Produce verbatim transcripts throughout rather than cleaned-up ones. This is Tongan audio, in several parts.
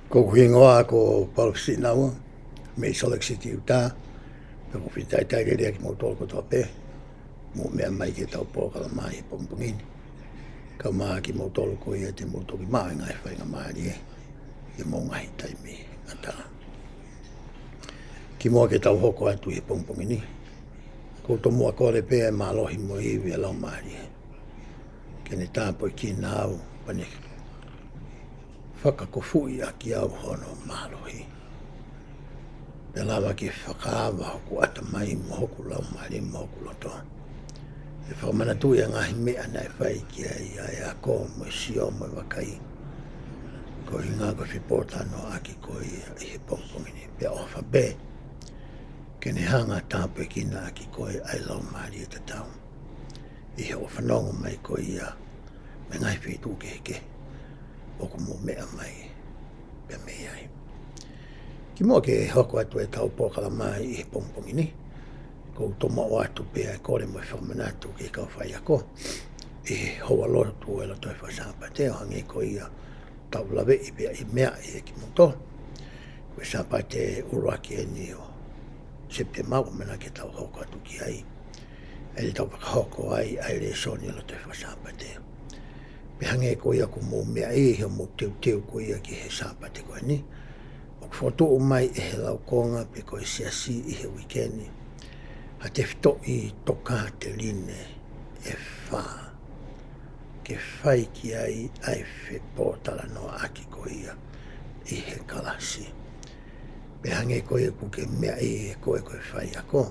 Ko hoku hingoa ko Paula Fisinaua, mei Salt Lake City, Utah. Pea ʻoku ou fakatalitali lelei kimoutolu kotoa pē ʻoku mou meʻa mai ki heʻetau polokalama ʻi he pongipongi ni. Kae ʻumaʻā kimoutolu ko ia te mou toki maʻu e ngaahi faingamālie ʻi he ngaahi taimi ʻatā. Kimuʻa ke tau hoko atu ʻi he pongipongi ni, ʻoku ou tomuʻa kole pē ʻa e mālohi mo e ivi ʻa e Laumālie ke ne tāpuekina au, pea ne fakakofuʻi ʻaki au hono mālohi, pea lava ke fakaava hoku ʻatamai mo hoku laumālie mo hoku loto, ʻo fakamanatu ʻa e ngaahi meʻa naʻe fai ki ai ʻa e ako mo e sio mo e vakai, koeʻuhi ko e fepōtalanoaʻaki ko ia ʻi he pongipongi ni. Pea ʻofa pē ke ne hanga ʻo tāpuekina ʻaki koe ʻa e laumālie tatau ʻi hoʻo fanongo mai ko ia mei he ngaahi feituʻu kehekehe ʻoku mou meʻa mai pē mei ai. Kimuʻa ke hoko atu ʻetau polokalama ʻi he pongipongi ni, ʻoku ou tomuʻa ʻoatu pē ʻa e kole mo e fakamanatu ki he kau faiako ʻi he houalotu ʻo e lotu faka-Sāpate, ʻo hangē ko ia ʻoku tau laveʻi pea ʻi meʻa ʻi he kimuʻa. Ko e Sāpate ʻuluaki eni ʻo Sepitema ʻoku ʻamanaki ke tau hoko atu ki ai, ʻa ia te tau fakahoko ai ʻa e lēsoni ʻo e lotu faka-Sāpate. Pea hangē ko ia ʻoku mou meʻa ʻi hoʻomou teuteu ko ia ki he Sāpate ko eni, ʻoku fokotuʻu mai ʻe he laukonga pe ko e siasi ʻi he uike ni ha tefitoʻi tokāteline ʻe fā ke fai ki ai ʻa e fepōtalanoaʻaki ko ia ʻi he kalasi. Pea hangē ko ia ʻoku ke meʻa ʻi he koe ko e faiako,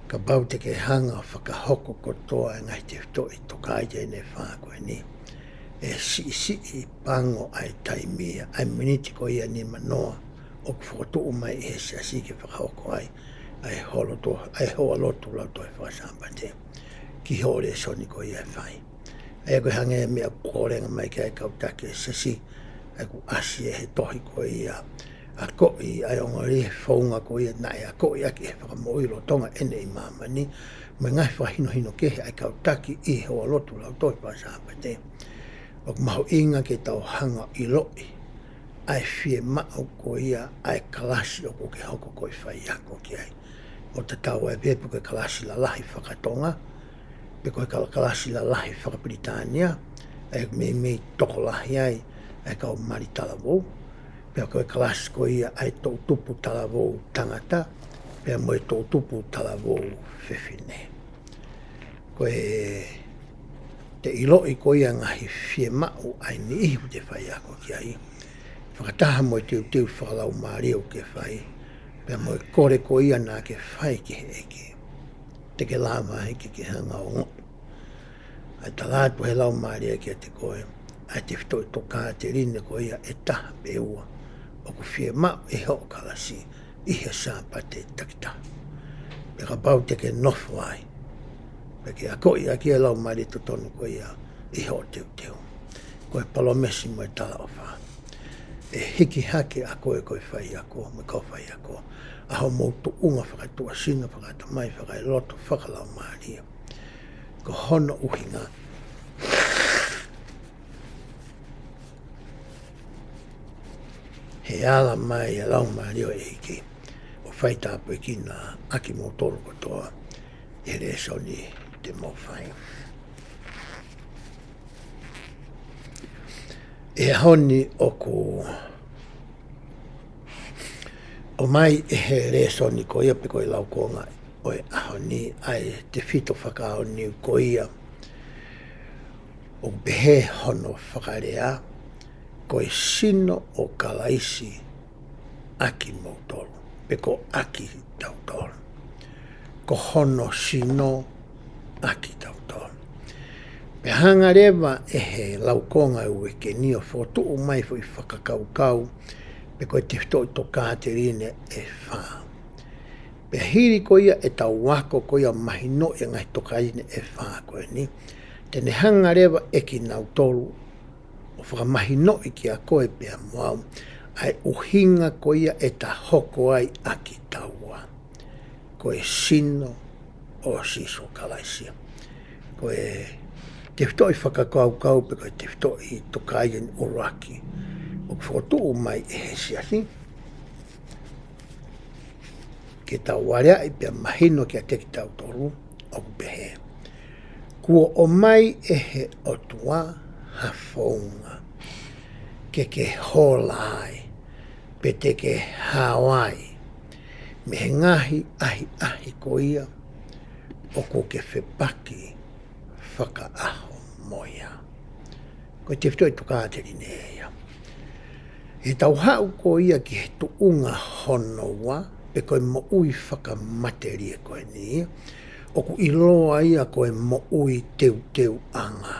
kapau te ke hanga ʻo fakahoko kotoa e ngaahi tefitoʻi tokāteline ʻe fā ko eni, ʻe siʻisiʻi pango ʻa e taimi, ʻa e miniti ko ia nimanoa ʻoku fokotuʻu mai ʻe he siasi ke fakahoko ai ʻa e houalotu, ʻa e houalotu lautohi faka-Sāpate ki hoʻo lēsoni ko ia ʻe fai. ʻA ia ko e hangē meʻa ʻoku kōlenga mai ki ai e kau taki ʻo e siasi, ʻa ia ʻoku ʻasi ʻi he tohi ko ia, akoʻi ʻa e ongo lea, founga ko ia naʻe akoʻi ʻaki ʻe he Fakamoʻui lolotonga ʻene ʻi māmani, mo e ngaahi fakahinohino kehe ʻa e kau taki ʻi he houalotu lautohi faka-Sāpate. ʻOku mahuʻinga ke tau hanga ʻo ʻiloʻi ʻa e fiemaʻu ko ia ʻa e kalasi ʻoku ke hoko ko e faiako ki ai. ʻO tatau ai pē pe ko e kalasi lalahi faka-Tonga, pe ko e kal-, kalasi lalahi faka-Pilitānia, ʻa ia ʻoku meimei tokolahi ai ʻa e kau mali talavou, pe ko e kalasi ko ia ʻa e toʻutupu talavou tangata, pea mo e toʻutupu talavou fefine. Ko e te ʻiloʻi ko ia e ngaahi fiemaʻu ʻa e niʻihi ʻoku te faiako ki ai, fakataha mo e teuteu fakalaumālie ʻoku ke fai, pea mo e kole ko ia naʻa ke fai ki he ʻEiki, te ke lava ai ke ke hanga ʻo ongoʻi ʻa e tala atu ʻe he Laumālie kiate koe ʻa e tefitoʻi tokāteline ko ia ʻe taha pe ua ʻoku fiemaʻu ʻe hoʻo kalasi ʻi he Sāpate takitaha. Pea kapau te ke nofo ai, pea ke akoʻi ʻaki ʻa e laumālie totonu ko ia ʻi hoʻo teuteu, ko e palōmesi mo e talaʻofa, ʻe hiki hake ʻa koe ko e faiako mo e kau faiako, ʻa hoʻomou tuʻunga fakatuʻasino, fakaʻatamai, fakaeloto, fakalaumālie. Ko hono ʻuhinga, he ala mai ʻa e Laumālie ʻo e ʻEiki ʻo fai tāpuekina ʻa kimoutolu kotoa ʻi he lēsoni te mou fai. ʻI he ʻaho ni ʻoku ʻomai ʻe he lēsoni ko ia pe ko e laukonga ʻo e ʻaho ni ʻa e tefito fakaʻaho ni ko ia ʻoku pehē hono fakalea, ko e sino ʻo Kalaisi ʻa kimoutolu, pe ko ʻa kitautolu. Ko hono sino ʻa kitautolu. Pea hanga leva ʻe he laukonga ʻo e uike ni ʻo fokotuʻu mai foʻi fakakaukau, pe ko e tefitoʻi tokāteline ʻe fā. Pea hili ko ia ʻetau ako ko ia ʻo mahinoʻi ʻa e ngaahi tokāteline ʻe fā ko eni, te ne hanga leva ʻe kinautolu ʻo fakamahinoʻi kiate koe pea mo au ʻa e ʻuhinga ko ia ʻeta hoko ai ʻa kitaua ko e sino ʻo Sīsū Kalaisi. Ko e tefitoʻi fakakaukau pe ko e tefitoʻi tokāteline ʻuluaki ʻoku ʻoku fokotuʻu mai ʻe he siasi ke tau aleaʻi pea mahino kiate kitautolu, ʻoku pehē: Kuo ʻomai ʻe he ʻOtua ha founga ke ke hola ai, pe te ke hao ai mei he ngaahi ʻahiʻahi ko ia ʻoku ke fepaki fakaʻaho mo ia. Ko e tefitoʻi tokāteline ia. ʻI heʻetau haʻu ko ia ki he tuʻunga hono ua, pe ko e moʻui fakamatelie ko eni, ʻoku ʻiloa ia ko e moʻui teuteuʻanga.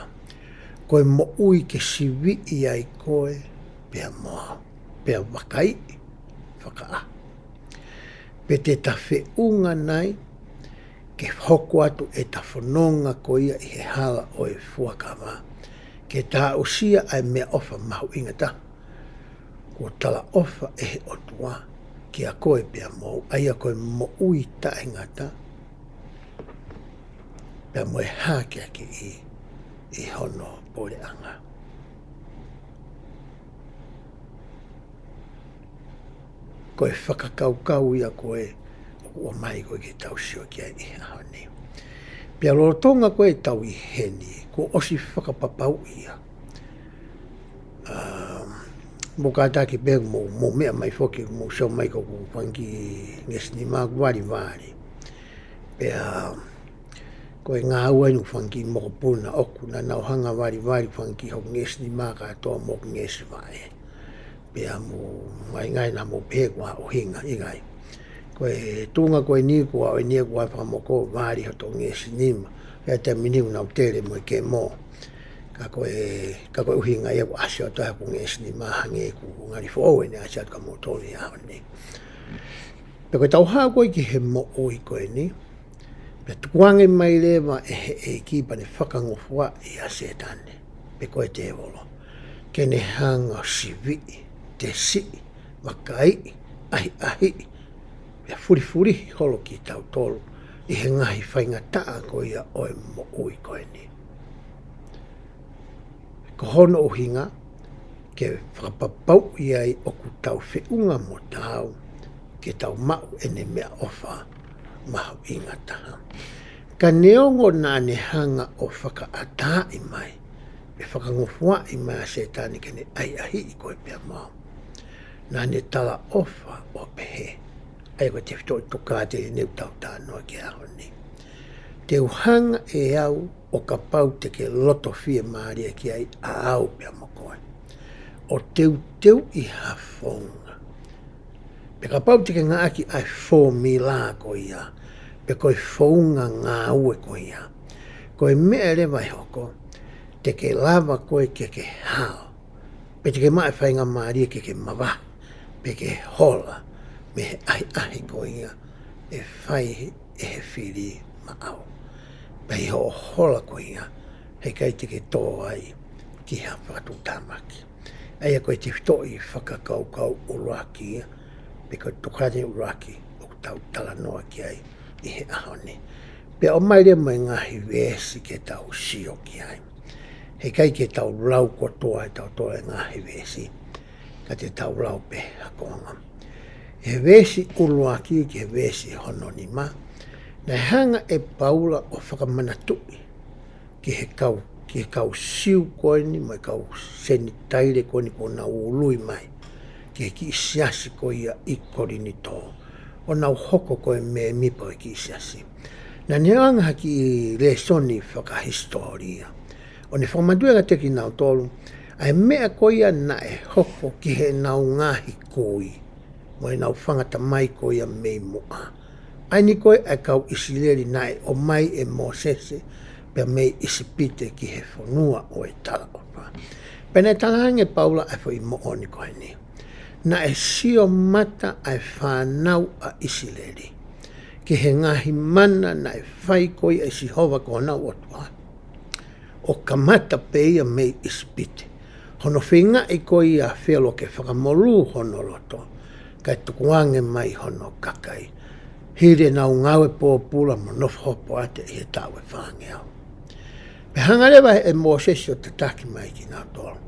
Ko e moʻui ke siviʻi ai koe pea mo au, pea vakaiʻi fakaʻaho. Pe te ta feʻunga nai ke hoko atu ʻeta fononga ko ia ʻi he hala ʻo e fuakava, ke ta aʻusia ʻa e meʻaʻofa mahuʻinga taha kuo talaʻofa ʻe he ʻOtua kiate koe pea mo au, ʻa ia ko e moʻui taʻengata pea mo e hakeakiʻi ʻi hono puleʻanga. Ko e fakakaukau ia ko ē ʻoku ʻomai ko ē ke tau sio ki ai ʻi he ʻaho ni. Pea lolotonga ko ē ʻetau ʻi heni, kuo ʻosi fakapapauʻi ia. Um, mou kātaki pē mou, mou meʻa mai foki, mou sio mai ko ʻeku fanga kiʻi ngeʻesi nima ʻoku valivali. Pea ko e ngāue ʻeni ʻoku fanga kiʻi mokopuna ʻoku nau hanga valivali, fanga kiʻi hoku ngeʻesi nima kātoa mo hoku ngeʻesi vaʻe. Pea mou, ʻikai ngata ai naʻa mou pehē kuo ʻuhinga, ʻikai. Ko e tuʻunga ko eni kuo ʻosi ʻi ai ʻeku fanga mokopuna, vali hoto ngeʻesi nima. Pea taimi ni ʻoku nau tele mo e kemo. Ka ko e, ka ko e ʻuhinga ia kuo ʻasi atu ai hoku ngeʻesi nima, hangē ʻoku ngali foʻou ʻeni ʻasi atu kia moutolu ʻi he ʻaho ni. Pea ko ʻetau haʻu ko ē ki he moʻui ko eni, pea tukuange mai leva ʻe he ʻEiki pea ne fakangofuaʻi ʻa Sētane, pe ko e tēvolo, ke ne hanga ʻo siviʻi, tesiʻi, vakaiʻi, ʻahiʻahiʻi, pea fulifulihi holo kitautolu ʻi he ngaahi faingataʻa ko ia ʻo e moʻui ko eni. Ko hono ʻuhinga, ke fakapapauʻi ai ʻoku tau feʻunga mo taau, ke tau maʻu ʻene meʻaʻofa mahuʻinga taha. Ka neongo naʻa ne hanga ʻo fakaʻatā mai, pe fakangofuaʻi mai ʻa Sētane ke ne ʻahiʻahiʻi koe pea mo au, naʻa ne talaʻofa ʻo pehē, ʻa ia ko e tefitoʻi tokāteline ʻoku tau talanoa ki ai he ʻaho ni. Te u hanga ʻe au ʻo kapau te ke loto fiemālie ki ai, ʻa au pea mo koe, ʻo teuteuʻi ha founga. Pea kapau te ke ngāueʻaki ʻa e fōmula ko ia, pe ko e founga ngāue ko ia, ko e meʻa leva ʻe hoko, te ke lava koe ke ke hao, pe te ke maʻu e faingamālie ke ke mavahe, pe ke hola mei he ʻahiʻahi ko ia ʻe fai ʻe he fili maʻau. Pea ʻi hoʻo hola ko ia, heʻikai te ke tō ai ki ha fakatuʻutāmaki. ʻA ia ko e tefitoʻi fakakaukau ʻuluaki ia, pe ko e tokāteline ʻuluaki ʻoku tau talanoa ki ai ʻi he ʻaho ni. Pea ʻomai leva mo e ngaahi veesi ke tau sio ki ai. Heʻikai ke tau lau kotoa ʻe tautolu e ngaahi veesi, ka te tau lau pē ha konga. He veesi ʻuluaki ki he veesi hono nima, naʻe hanga ʻe Paula ʻo fakamanatuʻi ki he kau, ki he kau Siu ko eni mo e kau Senitaile ko eni kuo nau ului mai ki he kiʻi siasi ko ia ʻi Kolinitō, ʻo nau hoko ko e mēmipa ʻo e kiʻi siasi. Naʻa ne anga ha kiʻi lēsoni fakahisitōlia, ʻo ne fakamanatu ange kiate kinautolu ʻa e meʻa ko ia naʻe hoko ki heʻenau ngaahi kui mo ʻenau fanga tamai ko ia mei muʻa. ʻA eni ko ē ʻa e kau ʻIsileli naʻe ʻomai ʻe Mōsese pea mei ʻIsipite ki he fonua ʻo e talaʻofa. Pea naʻe talaange ʻe Paula ʻa e foʻi moʻoni ko eni. Naʻe sio mata ʻa e fānau ʻa ʻIsileli ki he ngaahi mana naʻe fai ko ia ʻe Sihova ko honau ʻOtua, ʻo kamata pē ia mei ʻIsipite, hono feingaʻi ko ia ʻa Felo ke fakamolū hono loto, kae tukuange mai hono kakai, hili ʻenau ngāue pōpula mo nofo hopoate ʻi he taʻu ʻe fāngeau. Pea hanga leva ʻe Mōsese ʻo tataki mai kinautolu,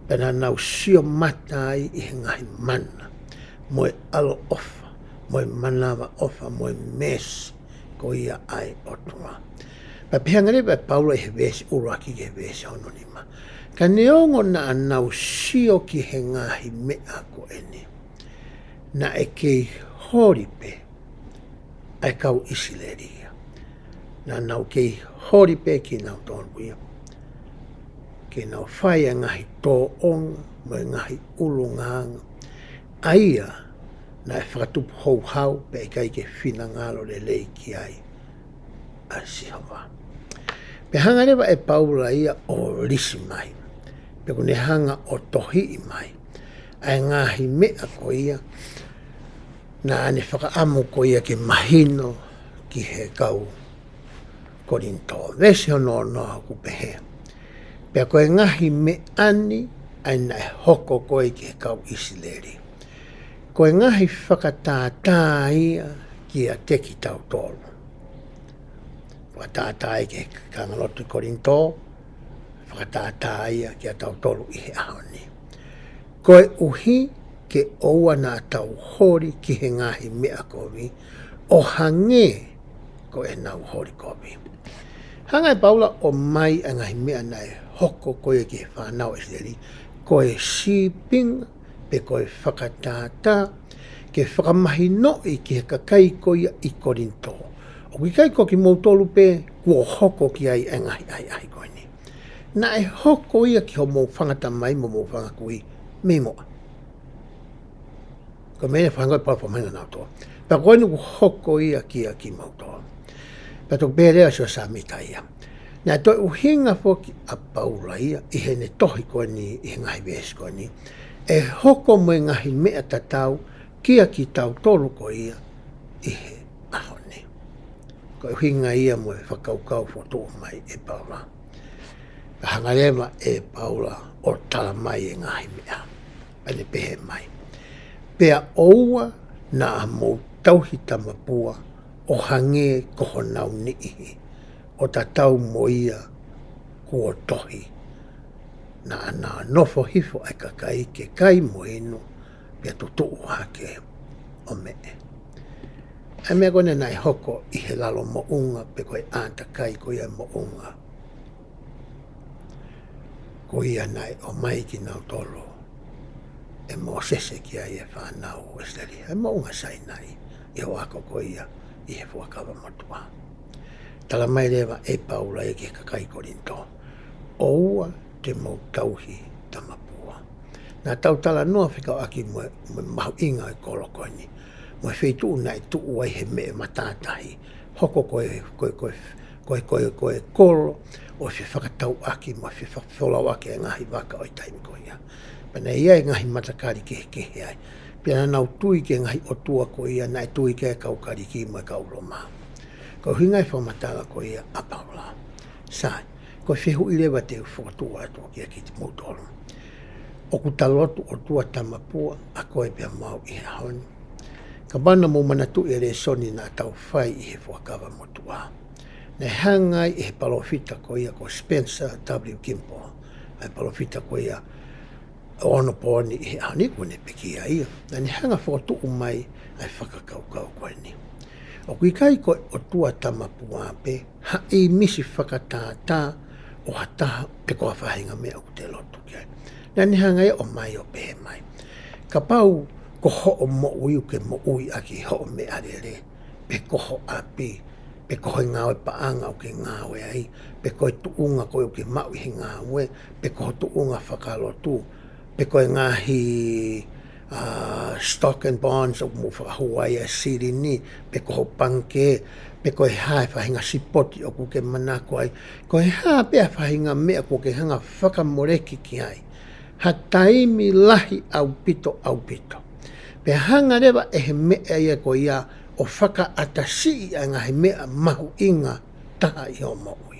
Pea naʻa nau sio mata ai ʻi he ngaahi mana, mo e ʻaloʻofa, mo e manavaʻofa, mo e meesi ko ia ʻa e ʻOtua. Pea pehē ange leva ʻe Paula ʻi he veesi ʻuluaki ki he veesi hono nima: Ka neongo naʻa nau sio ki he ngaahi meʻa ko eni, naʻe kei holi pē ʻa e kau ʻIsileli ia. Naʻa nau kei holi pē kinautolu ia ke nau fai e ngaahi tōʻonga mo e ngaahi ʻulungaanga, ʻa ia naʻe fakatupu houhau pea ʻikai ke finangalo lelei ki ai ʻa Sihova. Pea hanga leva ʻe Paula ia ʻo lisi mai, pea ʻoku ne hanga ʻo tohiʻi mai ʻa e ngaahi meʻa ko ia naʻa ne fakaʻamu ko ia ke mahino ki he kau Kolinitō. Veesi hono ono ʻoku pehē: Pea ko e ngaahi meʻa ni ʻa ia naʻe hoko ko ē ki he kau ʻIsileli, ko e ngaahi fakatātā ia kiate kitautolu. Fakatātā ia ki he kāingalotu ʻi Kolinitō, fakatātā ia kiate kitautolu ʻi he ʻaho ni. Koeʻuhi ke ʻoua naʻa tau holi ki he ngaahi meʻa kovi, ʻo hangē ko ʻenau holi kovi. Hanga ʻe Paula ʻo ʻomai ʻa e ngaahi meʻa naʻe hoko ko ia ki he fānau ʻIsileli, ko e sīpinga pe ko e fakatātā, ke fakamahinoʻi ki he kakai ko ia ʻi Kolinitō, ʻoku ʻikai ko kimoutolu pē kuo hoko ki ai ʻa e ngaahi ʻahiʻahi ko eni. Naʻe hoko ia ki hoʻomou fanga tamai mo hoʻomou fanga kui mei muʻa. Ko e meʻa ia ʻoku fakaʻamu ʻe Paula ʻo fakamanatu kiate kinautolu. Pea ko eni kuo hoko ia kiate kimoutolu. Pea toki pehē leva ʻe Siosefa Sāmita ia. Naʻe toe ʻuhinga foki ʻa Paula ia ʻi heʻene tohi ko eni, ʻi he ngaahi veesi ko eni, ʻe hoko mo e ngaahi meʻa tatau kiate kitautolu ko ia ʻi he ʻaho ni. Ko e ʻuhinga ia mo e fakakaukau fokotuʻu mai ʻe Paula. Pea hanga leva ʻe Paula ʻo tala mai e ngaahi meʻa. Pea ne pehē mai: Pea ʻoua naʻa mou tauhi tamapua ʻo hangē ko honau niʻihi, ʻo tatau mo ia kuo tohi: Naʻa na nofo hifo ʻa e kakai ke kai mo inu, pea tutuʻu hake ʻo meʻe. ʻA e meʻa ko ena naʻe hoko ʻi he lalo moʻunga, pe ko e ʻātakai ko ia moʻunga, ko ia naʻe ʻomai kinautolu ʻe Mōsese ki ai e fānau ʻIsileli, ʻa e moʻunga Sainai, ʻi he ako ko ia ʻi he Fuakava Motuʻa. Tala mai leva ʻe Paula ia ki he kakai Kolinitō: ʻOua te mou tauhi tamapua. Naʻa tau talanoa fekauʻaki mo e, mo e mahuʻinga ʻo e kolo ko eni, mo e feituʻu naʻe tuʻu ai he meʻa matātahi. Hoko ko e, ko e, ko e, ko e, ko e, ko e kolo ʻo e fefakatauʻaki mo e fefa-, fefolauʻaki e ngaahi vaka ʻo e taimi ko ia. Pea naʻe ʻi ai e ngaahi matakali kehekehe ai. Pea naʻa nau tui ki he ngaahi ʻotua ko ia naʻe tui ki ai e kau Kalisi mo e kau Loma. Ko e ʻuhinga e fakamatala ko ia ʻa Paula. Sai, ko e fehuʻi leva te u fokotuʻu atu kiate kimoutolu: ʻOku ta lotu ʻotua tamapua, ʻa koe pea mo au ʻi he ʻaho ni? Kapau naʻa mou manatuʻi e lēsoni naʻa tau fai ʻi he Fuakava Motuʻa, naʻe hanga ai ʻe he palōfita ko ia ko Spencer W. Kimball, ʻa e palōfita ko ia ʻo onopooni ʻi he ʻaho ni, kuo ne pekia ia, naʻa ne hanga fokotuʻu mai ʻa e fakakaukau ko eni: ʻOku ʻikai ko e ʻotua tamapua pē ha ʻīmisi fakatātā ʻo ha taha pe ko ha faʻahinga meʻa ʻoku te lotu ki ai. Naʻa ne hanga ia ʻo ʻomai ʻo pehē mai: Kapau ko hoʻo moʻui ʻoku ke moʻui ʻaki hoʻo meʻalele, pe ko ho ʻapi, pe ko e ngāue paʻanga ʻoku ke ngāue ai, pe ko e tuʻunga ko ē ʻoku ke maʻu ʻi he ngāue, pe ko ho tuʻunga fakalotu, pe ko e ngaahi, ā, stock and bonds ʻoku mou fakahū ai e silini, pe ko ho pangikē, pe ko e hā e faʻahinga sipoti ʻoku ke manako ai, ko e hā pē ha faʻahinga meʻa kuo ke hanga fakamoleki ki ai ha taimi lahi ʻaupito, ʻaupito, pea hanga leva ʻe he meʻa ia ko ia ʻo fakaʻatasiʻi ʻa e ngaahi meʻa mahuʻinga taha ʻi hoʻo moʻui,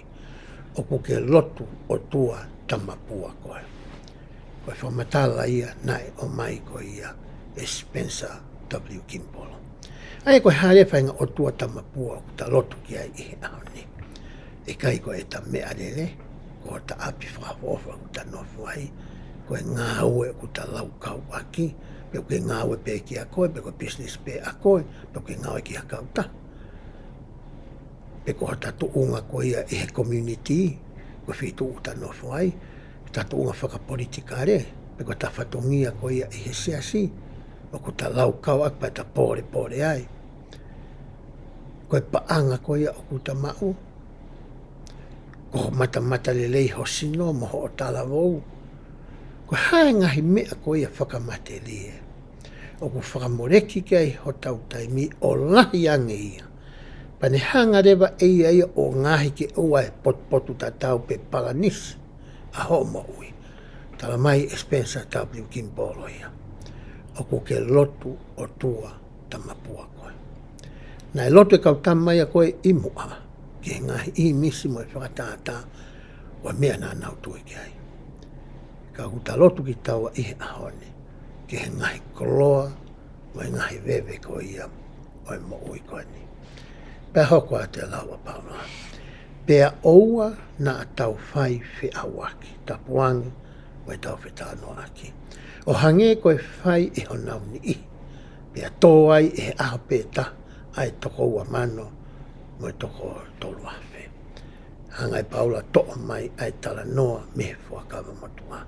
ʻoku ke lotu ʻotua tamapua koe. Ko e fakamatala ia naʻe ʻomai ko ia ʻe Spencer W. Kimball. ʻA ia ko e hā leva e faʻahinga ʻotua tamapua ʻoku ta lotu ki ai ʻi he ʻaho ni? ʻIkai ko ʻeta meʻalele, ko hota ʻapi fakaʻofoʻofa ʻoku ta nofo ai, ko e ngāue ʻoku ta laukau ʻaki, pe ʻoku ke ngāue pē kiate koe, pe ko e business pē ʻa koe, pe ʻoku ke ngāue ki ha kautaha. Pe ko hota tuʻunga ko ia ʻi he community, ko e feituʻu ʻoku ta nofo ai, hota tuʻunga fakapolitikale, pe ko hota fatongia ko ia ʻi he siasi, ʻoku ta laukau ʻaki pea ta pōlepole ai. Ko e paʻanga ko ia ʻoku ta maʻu, ko hoʻo matamatalelei ho sino mo hoʻo talavou. Ko e hā e ngaahi meʻa ko ia fakamatelie ʻoku fakamoleki ki ai hotau taimi ʻo lahi ange ia, pea ne hanga leva ʻe ia ia ʻo ngaohi ke ʻoua ʻe potupotutatau pe palanisi ʻa hoʻo moʻui. Tala mai ʻe Spencer W. Kimball ia, ʻoku ke lotu ʻOtua tamapua koe. Naʻe lotu e kau tama ia ko ē ʻi muʻa ki he ngaahi ʻīmisi mo e fakatātā ʻo e meʻa naʻa nau tui ki ai. Ka ʻoku ta lotu kitaua ʻi he ʻaho ni ki he ngaahi koloa mo e ngaahi veve ko ia ʻo e moʻui ko eni. Pea hoko atu e lau ʻa Paula: Pea ʻoua naʻa tau fai feʻauaki, tapuange, mo ʻetau fetalanoaʻaki, ʻo hangē ko e fai ʻe honau niʻihi, pea tō ai ʻi he ʻaho pē taha ʻa e toko ua mano mo e toko tolu afe. Hanga ʻe Paula ʻo toʻo mai ʻa e talanoa mei he Fuakava Motuʻa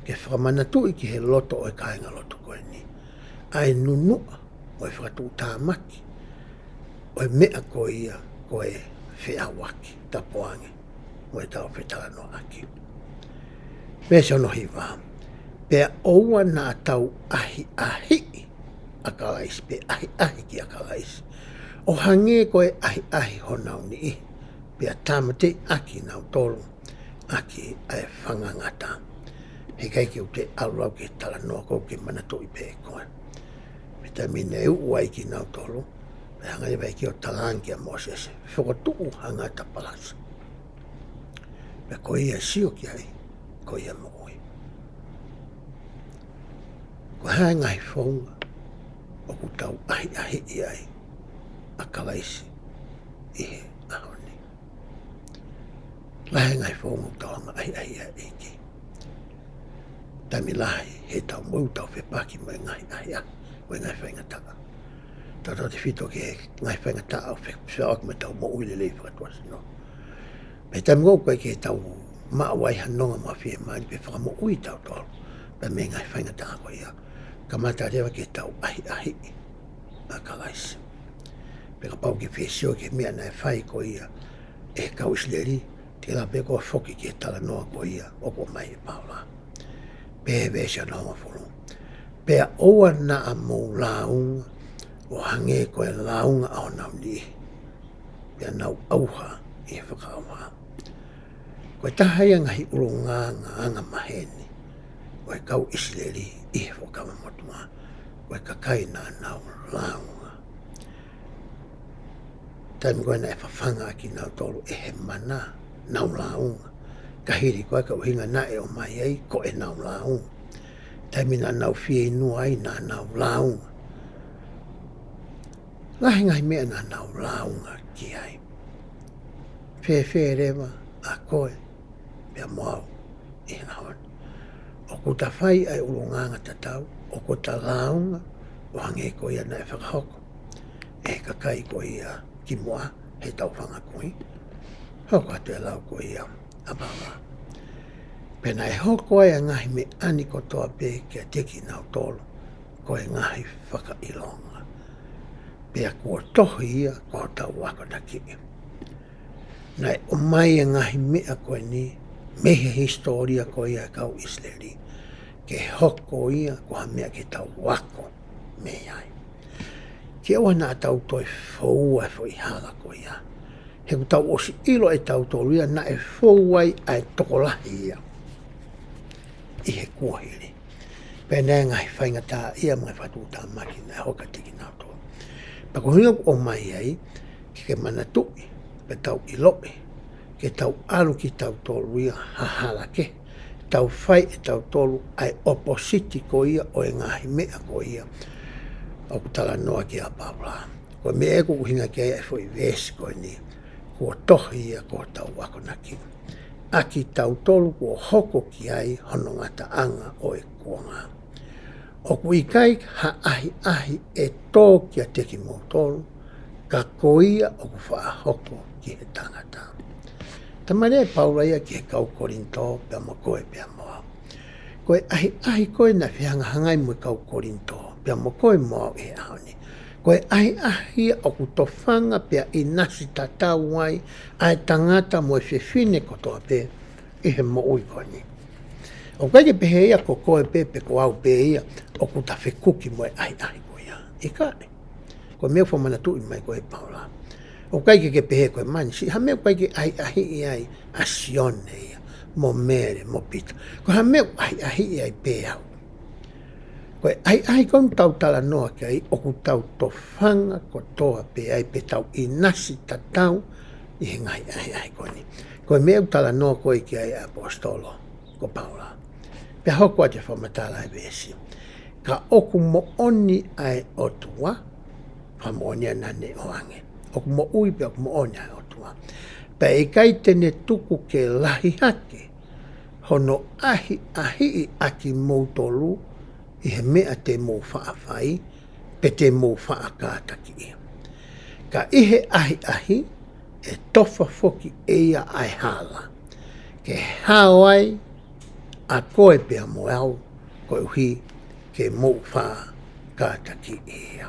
ke fakamanatuʻi ki he loto ʻo e kāingalotu ko eni ʻa e nunuʻa mo e fakatuʻutāmaki ʻo e meʻa ko ia ko e feʻauaki, tapuange, mo ʻetau fetalanoaʻaki. Veesi hono hiva: Pea ʻoua naʻa tau ʻahiʻahiʻi ʻa Kalaisi, pe ʻahiʻahi kia Kalaisi, ʻo hangē ko e ʻahiʻahi honau niʻihi, pea tāmateʻi ʻakinautolu ʻaki ʻa e fanga ngata. Heʻikai ke u toe ʻalu au ki he talanoa, ʻoku ou kei manatuʻi pē koe. Mei he taimi naʻe uʻu ai kinautolu, pea hanga leva ʻe he ʻEiki ʻo talaange kia Mōsese, fokotuʻu ha ngata palasa. Pea ko ia ʻe sio ki ai, ko ia ʻe moʻui. Ko e hā e ngaahi founga ʻoku tau ʻahiʻahiʻi ai ʻa Kalaisi ʻi he ʻaho ni? Lahi e ngaahi founga ʻoku tau hanga ʻo ʻahiʻahiʻi ai e ʻEiki. Taimi lahi heʻetau moʻui ʻoku tau fepaki mo e ngaahi ʻahiʻahi, mo e ngaahi faingataʻa. Tautautefito ki he ngaahi faingataʻa ʻoku fe-, feʻauaki mo ʻetau moʻui lelei fakatuʻasino. Pea taimi ʻoku ʻikai ke tau maʻu ai ha nonga mo ha fiemālie pe fakamoʻui kitautolu pea mei he ngaahi faingataʻa ko ia, kamata leva ke tau ʻahiʻahiʻi ʻa Kalaisi. Pea kapau ʻoku ke fie sio ki he meʻa naʻe fai ko ia ʻe he kau ʻIsileli, te ke lava pē koe ʻo foki ki he talanoa ko ia ʻoku ʻomai ʻe Paula. Pea veesi hono hongofulu: Pea ʻoua naʻa mou lāunga ʻo hangē ko e lāunga ʻa honau niʻihi, pea nau ʻauha ʻi he fakaʻauha. Ko e taha ia e ngaahi ʻulungaanga angamaheni ʻo e kau ʻIsileli ʻi he Fuakava Motuʻa, ko e kakai naʻa nau lāunga. Taimi ko ē naʻe fafanga ʻakinautolu ʻe he mana, nau lāunga. Ka hili ko ē ka ʻuhinga naʻe ʻomai ai ko ʻenau lāunga. Taimi naʻa nau fieinua ai naʻa nau lāunga. Lahi e ngaahi meʻa naʻa nau lāunga ki ai. Fēfē leva ʻa koe pea mo au ʻi he ʻaho ni? ʻOku ta fai ʻa e ʻulungaanga tatau, ʻoku ta lāunga ʻo hangē ko ia naʻe fakahoko ʻe he kakai ko ia kimuʻa heʻetau fanga kui? Hoko atu e lau ko ia ʻa Paula: Pea naʻe hoko ai ʻa e ngaahi meʻa ni kotoa pē kiate kinautolu ko e ngaahi fakaʻilonga, pea kuo tohi ia ko hotau akonakiʻi. Naʻe ʻomai e ngaahi meʻa ko eni mei he hisitōlia ko ia e kau ʻIsileli ke hoko ia ko ha meʻa ke tau ako mei ai. Ke ʻoua naʻa tau toe foua e foʻi hala ko ia, he ʻoku tau ʻosi ʻilo ʻe tautolu ia naʻe fou ai ʻa e tokolahi ia ʻi he kuohili. Pea naʻe ngaahi faingataʻaʻia mo e fakatuʻutāmaki naʻe hoko kiate kinautolu. Pea ko e ʻuhinga ʻoku ʻomai ai, ke ke manatuʻi, pea tau ʻiloʻi, ke tau ʻalu kitautolu ia ha hala kehe, tau fai ʻe tautolu ʻa e ʻopositi ko ia ʻo e ngaahi meʻa ko ia ʻoku talanoa ki ai ʻa Paula. Ko e meʻa ia ʻoku ʻuhinga ki ai e foʻi veesi ko eni, kuo tohi ia ko hotau akonakiʻi. ʻa kitautolu kuo hoko ki ai hono ngataʻanga ʻo e kuonga. ʻOku ʻikai ha ʻahiʻahi ʻe tō kiate kimoutolu, ka ko ia ʻoku faʻa hoko ki he tangata. Talamai ʻe Paula ia ki he kau Kolinitō pea mo koe pea mo au. Ko e ʻahiʻahi ko ē naʻe fehangahangai mo e kau Kolinitō pea mo koe mo au ʻi he ʻaho ni. Ko e ʻahiʻahi ia ʻoku tofanga pea ʻinasi tatau ai ʻa e tangata mo e fefine kotoa pē ʻi he moʻui ko eni. ʻOku ʻikai ke pehē ia ko koe pē pe ko au pē ia ʻoku ta fekuki mo e ʻahiʻahi ko ia. ʻIkai. Ko e meʻa ʻoku fakamanatuʻi mai ko ē ʻe Paula. ʻOku ʻikai ke ke pehē ko e mani, siʻi ha meʻa ʻoku ʻikai ke ʻahiʻahiʻi ai ʻa Sione ia, mo Mele, mo Pita. Ko ha meʻa ʻoku ʻahiʻahiʻi ai pē au. Ko e ʻahiʻahi ko eni ʻoku tau talanoa ki ai, ʻoku tau tofanga kotoa pē ai pe tau ʻinasi tatau ʻi he ngaahi ʻahiʻahi ko eni. Ko e meʻa ʻoku talanoa ko ē ki ai ʻa e ʻaposetolo ko Paula. Pea hoko atu e fakamatala ʻa e veesi. Ka ʻoku moʻoni ʻa e ʻOtua, fakamoʻoni ʻa naʻa ne ʻoange. ʻOku moʻui pea ʻoku moʻoni ʻa e ʻOtua. Pea ʻikai te ne tuku ke lahi hake hono ʻahiʻahiʻi ʻa kimoutolu ʻi he meʻa te mou faʻa fai, pe te mou faʻa kātakiʻi. Ka ʻi he ʻahiʻahi, ʻe tofa foki ʻe ia ʻa e hala, ke hao ai ʻa koe pea mo au, koeʻuhi ke mou faʻa kātakiʻi ia.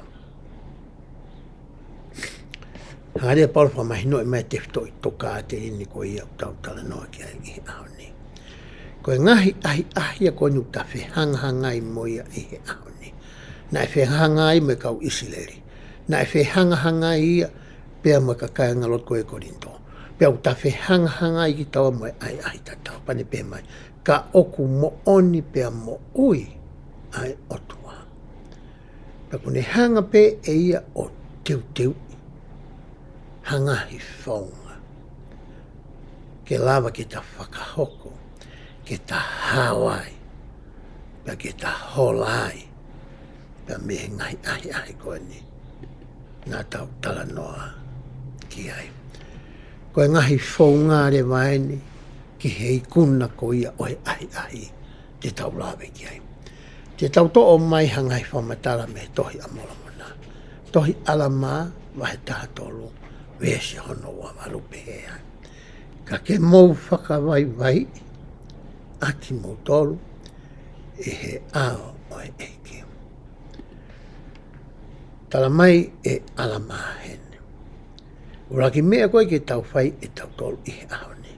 Hanga ʻe Paula ʻo fakamahinoʻi mai e tefitoʻi tokāteline ko ia ʻoku tau talanoa ki ai ʻi he ʻaho ni. Ko e ngaahi ʻahiʻahi ia ko eni ʻoku ta fehangahangai mo ia ʻi he ʻaho ni. Naʻe fehangahangai mo e kau ʻIsileli. Naʻe fehangahangai ia pea mo e kakai ʻa e ngaahi lotu ko ē ʻi Kolinitō. Pea ʻoku ta fehangahangai kitaua mo e ʻahiʻahi tatau. Pea ne pehē mai, ka ʻoku moʻoni pea moʻui ʻa e ʻOtua. Pea ʻoku ne hanga pē ʻe ia ʻo teuteuʻi ha ngaahi founga ke lava ke ta fakahoko, ke ta hao ai, pea ke ta hola ai pea mei he ngaahi ʻahiʻahi ko eni naʻa tau talanoa ki ai. Ko e ngaahi founga leva eni ki he ikuna ko ia ʻo e ʻahiʻahi te tau lave ki ai. Te tau toʻo mai ha ngaahi fakamatala mei he Tohi ʻa Molomona. Tohi ʻAlamā, vahe taha tolu, veesi hono ua valu, pehē ai: Ka ke mou fakavaivaiʻi ʻa kimoutolu ʻi he ʻao ʻo e ʻEiki. Talamai ʻe ʻAlamā heni, ʻuluaki meʻa ko ē ke tau fai ʻe tautolu ʻi he ʻaho ni,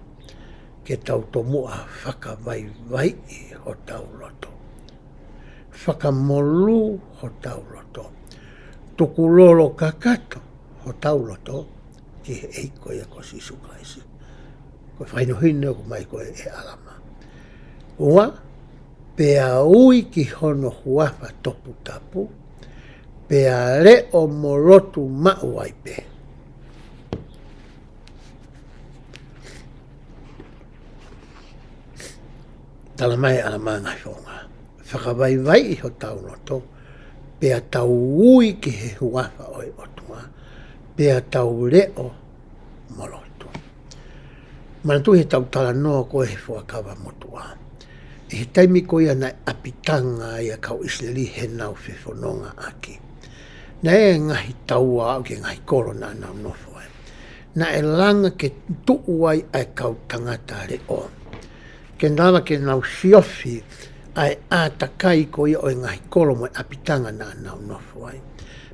ke tau tomuʻa fakavaivaiʻi hotau loto. Fakamolū hotau loto. Tukulolo kakato hotau loto ki he ʻEiki ko ia ko Sīsū Kalaisi. Ko e fakahinohino ʻoku ʻomai ko ē ʻe ʻAlamā. Ua, pea ui ki hono huafa toputapu, pea leʻo mo lotu maʻu ai pē. Talamai ʻe ʻAlamā e ngaahi founga. Fakavaivaiʻi hotau loto, pea tau ui ki he huafa ʻo e ʻOtua, pea tau leʻo mo lotu. Manatuʻi heʻetau talanoa ko ē he Fuakava Motuʻa, ʻi he taimi ko ia naʻe ʻapitanga ai ʻa e kau ʻIsileli heʻenau fefonongaʻaki, naʻe ʻi ai e ngaahi taua aʻu ki he ngaahi kolo naʻa nau nofo ai. Naʻe langa ke tuʻu ai ʻa e kau tangata leʻo, ke lava ke nau siofi ʻa e ʻātakai ko ia ʻo e ngaahi kolo mo e ʻapitanga naʻa nau nofo ai.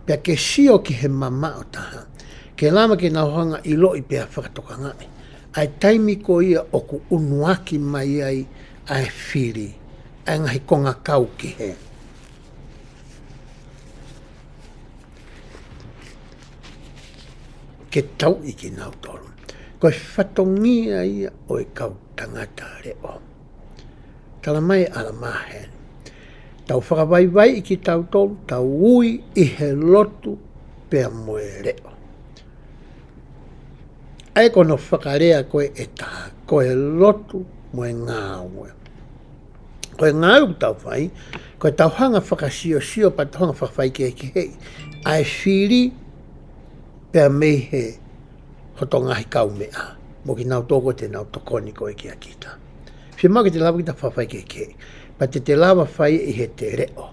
Pea ke sio ki he mamaʻo taha, ke lava ke nau hanga ʻo ʻiloʻi pea fakatokangaʻi ʻa e taimi ko ia ʻoku ʻunuaki mai ai ʻa e fili, ʻa e ngaahi kongakau kehe, ke tauʻi kinautolu. Ko e fatongia ia ʻo e kau tangata leʻo. Talamai ʻe ʻAlamā heni, tau fakavaivaiʻi kitautolu, tau ui ʻi he lotu pea mo e leʻo. ʻA ia ko hono fakalea ko ē ʻe taha, ko e lotu mo e ngāue. Ko e ngāue ʻoku tau fai, ko ʻetau hanga ʻo fakasiosio pea tau hanga ʻo fakafaikehekeheʻi ʻa e fili pea mei he hoto ngaahi kaumeʻa, mo kinautolu ko ē te nau tokoni ko ē kia kita. Fiemaʻu ke te lava kita fafai ke ke. Pea te te lava fai ʻi he te leʻo.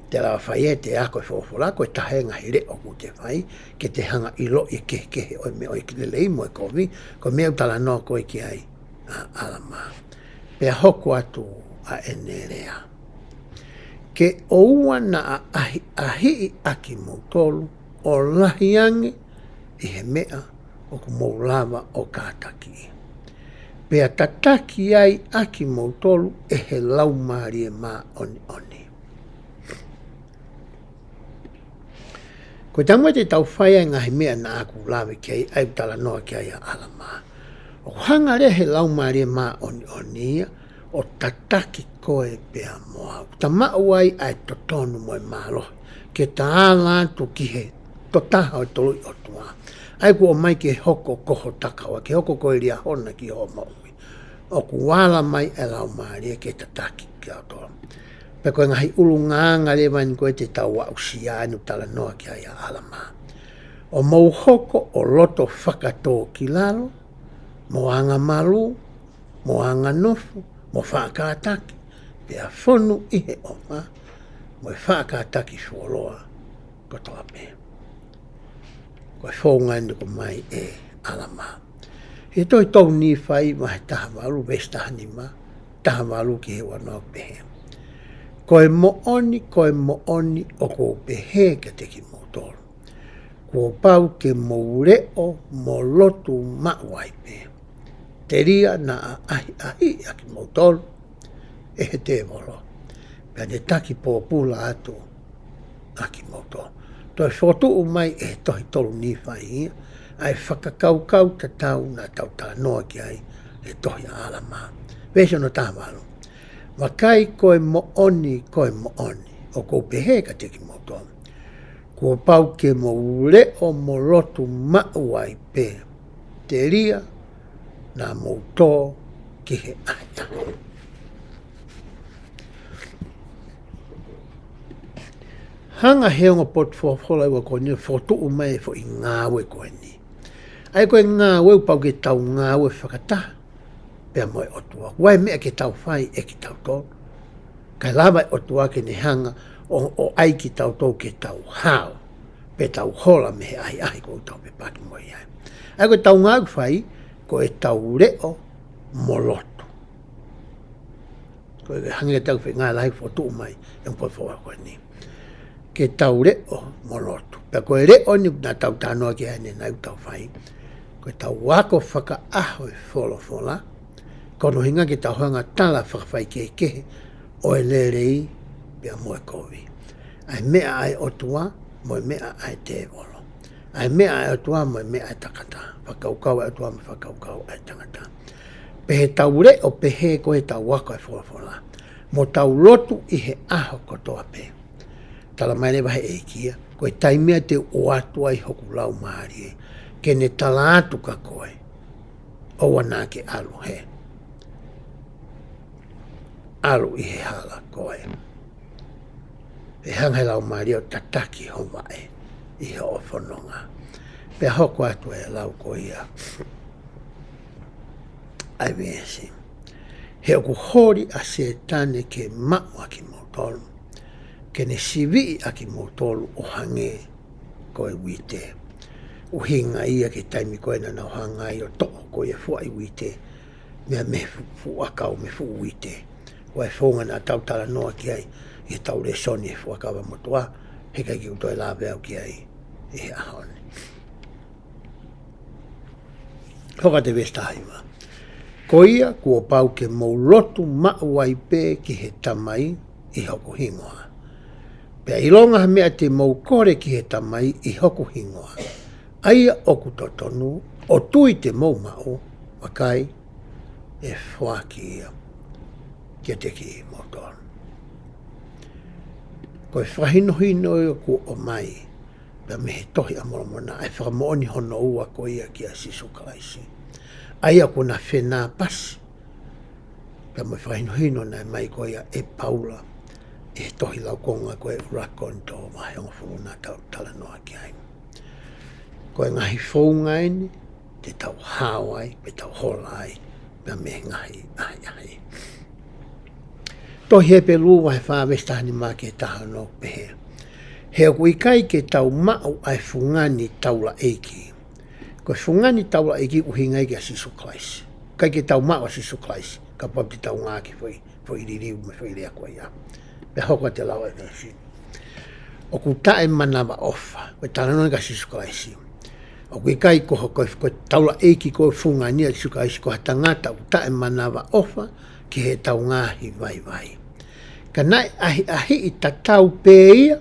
Te lava fai ʻe te ako e folofola, ko e taha e ngaahi leʻo ʻoku te fai, ke te hanga ʻiloʻi e kehekehe ʻo e meʻa ʻoku lelei mo e kovi, ko e meʻa ʻoku talanoa ko ē ki ai ʻa ʻAlamā. Pea hoko atu ʻa ʻene lea. Ke ʻoua naʻa ʻahiʻahiʻi ʻa kimoutolu, ʻo lahi ange ʻi he meʻa ʻoku mou lava ʻo kātaki. Pea tataki ai ʻa kimoutolu ʻe he Laumālie Māʻoniʻoni. Ko e taimi te tau fai ai e ngaahi meʻa naʻa ku lave ki ai, ʻa ia ʻoku talanoa ki ai ʻa ʻAlamā. ʻOku hanga leva he Laumālie Māʻoniʻoni ia ʻo tataki koe pea mo au. Ta maʻu ai ʻa e totonu mo e mālohi. Ke ta ala atu ki he tokotaha ʻo e toluʻi ʻOtua. ʻA ia kuo ʻomai ke hoko ko ho takaua, ke hoko ko e Liahona ki hoʻo moʻui. ʻOku ala mai e Laumālie ke tataki kitautolu. Pea ko e ngaahi ʻulungaanga leva eni ko ē te tau aʻusia ʻa eni ʻoku talanoa ki ai ʻa ʻAlamā. ʻO mou hoko ʻo loto fakatōkilalo, mo angamalū, mo anganofo, mo faʻa kātaki, pea fonu ʻi he ʻofa, mo e faʻa kātaki fuoloa kotoa pē. Ko e founga eni ʻoku ʻomai ʻe ʻAlamā. He tohi tolu Nīfai vahe taha valu, veesi taha nima, taha valu ki he ua noa ʻoku pehē. Ko e moʻoni, ko e moʻoni, ʻoku ou pehē kiate kimoutolu. Kuo pau ke mou leʻo mo lotu maʻu ai pē. Telia naʻa ʻahiʻahiʻi ʻa kimoutolu ʻe he tēvolo. Pea ne taki pōpula atu ʻa kimoutolu. Toe fokotuʻu mai ʻe he tohi tolu Nīfai ia, ʻa e fakakaukau tatau naʻa tau talanoa ki ai he tohi ʻa ʻAlamā. Veesi ono taha valu. Vakai ko e moʻoni, ko e moʻoni, ʻoku ou pehē kiate kimoutolu. Kuo pau ke mou leʻo mo lotu maʻu ai pē. Telia naʻa mou tō ki he ʻahiʻahi. Hanga he ongo potu folofola ʻi he ua ko eni ʻo fokotuʻu mai e foʻi ngāue ko eni. ʻA ia ko e ngāue ʻoku pau ke tau ngāue fakataha pea mo e ʻOtua. ʻOku ʻi ai e meʻa ke tau fai ʻe kitautolu. Kae lava e ʻOtua ke ne hanga ʻo, ʻo ʻai kitautolu ke tau hao. Pe tau hola mei he ʻahiʻahi ʻoku tau fepaki mo ia. ʻA ia ko e tau ngāue ʻoku fai, ko e tau leʻo mo lotu. Ko e hangē ko e tau feinga lahi fokotuʻu mai e ongo potu folofola ko eni. Ke tau leʻo mo lotu. Pea ko e leʻo ni naʻa tau talanoa ki ai ʻanenai ʻoku tau fai. Ko e tau ako fakaʻaho e folofola. Ko hono ʻuhinga ke tau hanga ʻo tala fakafaikehekehe ʻo e lelei pea mo e kovi. ʻA e meʻa ʻa e ʻOtua mo e meʻa ʻa e tēvolo. ʻA e meʻa ʻa e ʻOtua mo e meʻa ʻa e tangata. Fakakaukau ʻa e ʻOtua mo e fakakaukau ʻa e tangata. Pea he tau leʻo pehē ko e tau ako e folofola. Mo tau lotu ʻi he ʻaho kotoa pē. Tala mai leva he ʻEiki ia, ko e taimi ia te u ʻoatu ai hoku Laumālie. Ke ne tala atu kia koe. ʻOua naʻa ke ʻalu he. ʻAlu ʻi he hala koe. ʻE hanga he Laumālie ʻo tataki ho vaʻe ʻi hoʻo fononga. Pea hoko atu e lau ko ia ʻa e veesi. He ʻoku holi ʻa Sētane ke maʻu ʻa kimoutolu. Ke ne siviʻi ʻa kimoutolu ʻo hangē ko e uite. ʻUhinga ia ki he taimi ko ē naʻa nau hanga ai ʻo toʻo ko ia e fuaʻi uite. Meʻa mei he fu-, fuʻu ʻakau mei he fuʻu uite. Ko e founga naʻa tau talanoa ki ai ʻi he tau lēsoni he Fuakava Motuʻa, heʻikai ke u toe lave au ki ai ʻi he ʻaho ni. Hoko atu e veesi taha hiva. Ko ia kuo pau ke mou lotu maʻu ai pē ki he Tamai ʻi hoku hingoa. Pea ʻilonga ha meʻa te mou kole ki he Tamai ʻi hoku hingoa. ʻA ia ʻoku totonu, ʻo tui te mou maʻu, vakai, ʻe foaki ia kiate kimoutolu. Ko e fakahinohino ia kuo ʻomai, pea mei he Tohi ʻa Molomona, ʻa e fakamoʻoni hono ua ko ia kia Sīsū Kalaisi. ʻA ia kuo na fenāpasi, pea mo e fakahinohino naʻe ʻomai ko ia ʻe Paula, ʻi he tohi laukonga ko e ʻUluaki Kolinitō vahe hongofulu naʻa tau talanoa ki ai. Ko e ngaahi founga eni, te tau hao ai, pe tau hola ai, pea mei he ngaahi ʻahiʻahi. Tohi Hepelū vahe fā veesi taha nima ki he taha ono pehē: He ʻoku ʻikai ke tau maʻu ʻa e fungani taulaʻeiki. Ko e fungani taulaʻeiki ʻoku ʻuhinga ia kia Sīsū Kalaisi. ʻIkai ke tau maʻu ʻa Sīsū Kalaisi, kapau te tau ngāueʻaki foʻi, foʻi liliu mo e foʻi lea ko ia. Pea hoko atu e lau ʻa e veesi. ʻOku taʻemanavaʻofa, ko e talanoa kia Sīsū Kalaisi. ʻOku ʻikai ko, ko, ko e taulaʻeiki ko e fungani ʻa Sīsū Kalaisi ko ha tangata ʻoku taʻemanavaʻofa ki heʻetau ngaahi vaivai. Ka naʻe ʻahiʻahiʻi tatau pē ia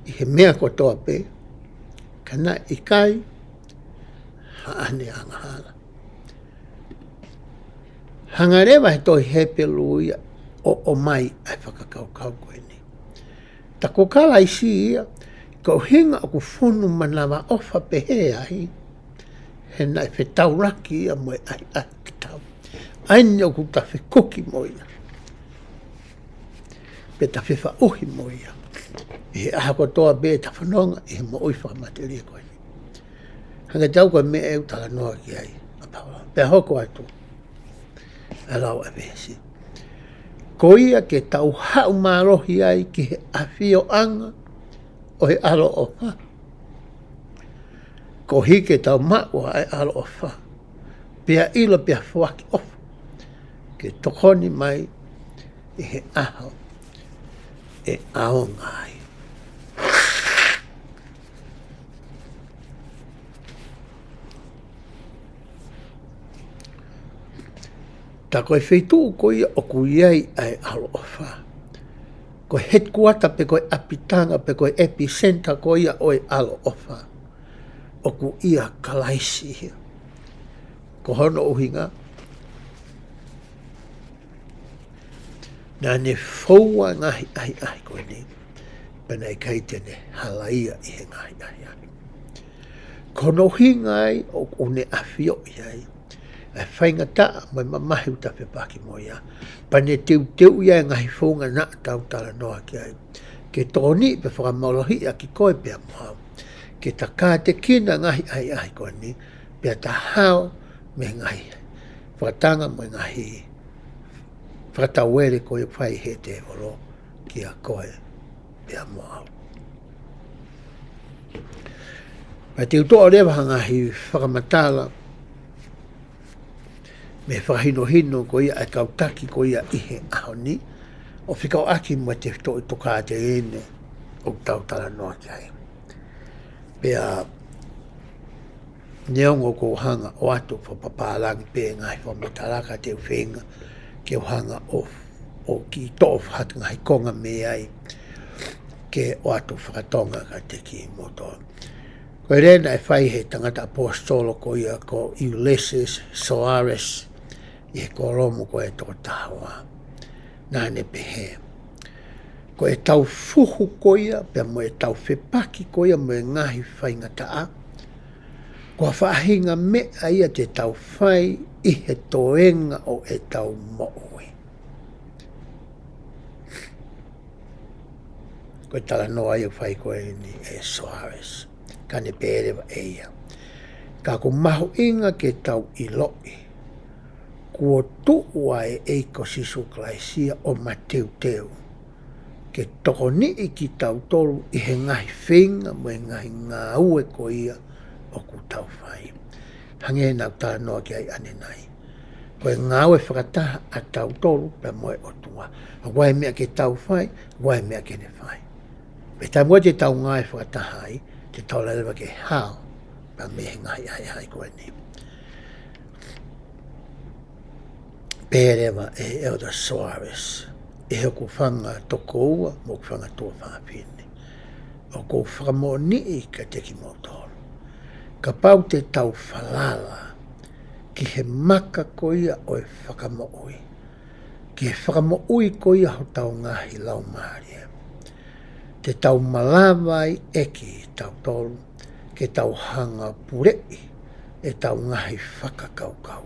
ʻi he meʻa kotoa pē, ka naʻe ʻikai haʻane angahala. Hanga leva he tohi Hepelū ia ʻo ʻomai ʻa e fakakaukau ko eni. Tā ko Kalaisi ia, ko e ʻuhinga ʻoku fonu manavaʻofa pehē ai, he naʻe fetaulaki ia mo e ʻahiʻahi tatau. ʻA eni ʻoku ta fekuki mo ia, pe ta fefaʻuhi mo ia ʻi he ʻaho kotoa pē ʻeta fononga ʻi he moʻui fakamatelie ko eni. Hangē tofu ko e meʻa ʻoku talanoa ki ai ʻa Paula. Pea hoko atu ʻa e lau ʻa e veesi. Ko ia ke tau haʻu mālohi ai ki he ʻafioʻanga ʻo e ʻaloʻofa, koeʻuhi ke tau maʻu ʻa e ʻaloʻofa, pea ʻilo pea foaki ʻofa, ke tokoni mai ʻi he ʻaho ʻe ʻaonga ai. Tā ko e feituʻu ko ia ʻoku ʻi ai ʻa e ʻaloʻofa, ko e headquarter pe ko e ʻapitanga pe ko e epicenter ko ia ʻo e ʻaloʻofa, ʻoku ʻia Kalaisi ia. Ko hono ʻuhinga, naʻa ne foua e ngaahi ʻahiʻahi ko eni, pea naʻe ʻikai te ne halaia ʻi he ngaahi ʻahiʻahi. Ko hono ʻuhinga ia ʻoku ne ʻafioʻi ai ʻa e faingataʻa mo e mamahi ʻoku ta fepaki mo ia. Pea ne teuteuʻi ʻa e ngaahi founga naʻa tau talanoa ki ai, ke tokoniʻi pe fakamālohiʻi ʻaki koe pea mo au, ke ta kātekina e ngaahi ʻahiʻahi ko eni, pea ta hao mei he ngaahi fakatanga mo e ngaahi fakatauele ko ia ʻoku fai ʻe he tēvolo kia koe pea mo au. Pea te u toʻo leva ha ngaahi fakamatala mei he fakahinohino ko ia ʻa e kau taki ko ia ʻi he ʻaho ni, ʻo fekauʻaki mo e tefitoʻi tokāteline ʻoku tau talanoa ki ai. Pea neongo ʻoku ou hanga ʻo ʻoatu fakapapālangi pē ngaahi fakamatala, ka te u feinga ke u hanga ʻo, ʻo kiʻi toʻo ha ngaahi konga mei ai ke ʻoatu fakatonga kiate kimoutolu. Ko e lea naʻe fai ʻe he tangata ʻaposetolo ko ia ko Ulisses Soares ʻi he kōlomu ko e toko taha ua. Naʻa ne pehē, ko ʻetau fuhu ko ia, pea mo ʻetau fepaki ko ia mo e ngaahi faingataʻa, ko ha faʻahinga meʻa ia te tau fai ʻi he toenga ʻo ʻetau moʻui. Ko e talanoa ia ʻoku fai ko eni ʻe Soares. Ka ne pehē leva ʻe ia, ka ʻoku mahuʻinga ke tau ʻiloʻi kuo tuʻu ʻa e ʻEiki ko Sīsū Kalaisi ia ʻo mateuteu ke tokoniʻi kitautolu ʻi he ngaahi feinga mo e ngaahi ngāue ko ia ʻoku tau fai. Hangē naʻa ku talanoa ki ai ʻanenai, ko e ngāue fakataha ʻa tautolu pea mo e ʻOtua. ʻOku ʻi ai e meʻa ke tau fai, ʻoku ʻi ai e meʻa ke ne fai. Pea taimi ʻoku tau ngāue fakataha ai, te tau lava leva ke hao pea mei he ngaahi ʻahiʻahi ko eni. Pehē leva ʻe Elder Soares, ʻe hoku fanga tokoua mo hoku fanga tuofāfine, ʻoku ou fakamoʻoniʻi kiate kimoutolu, kapau te tau falala ki he maka ko ia ʻo e fakamoʻui, ki he fakamoʻui ko ia hotau ngaahi laumālie, te tau malava ai ʻe kitautolu ke tau hanga ʻo puleʻi ʻetau ngaahi fakakaukau,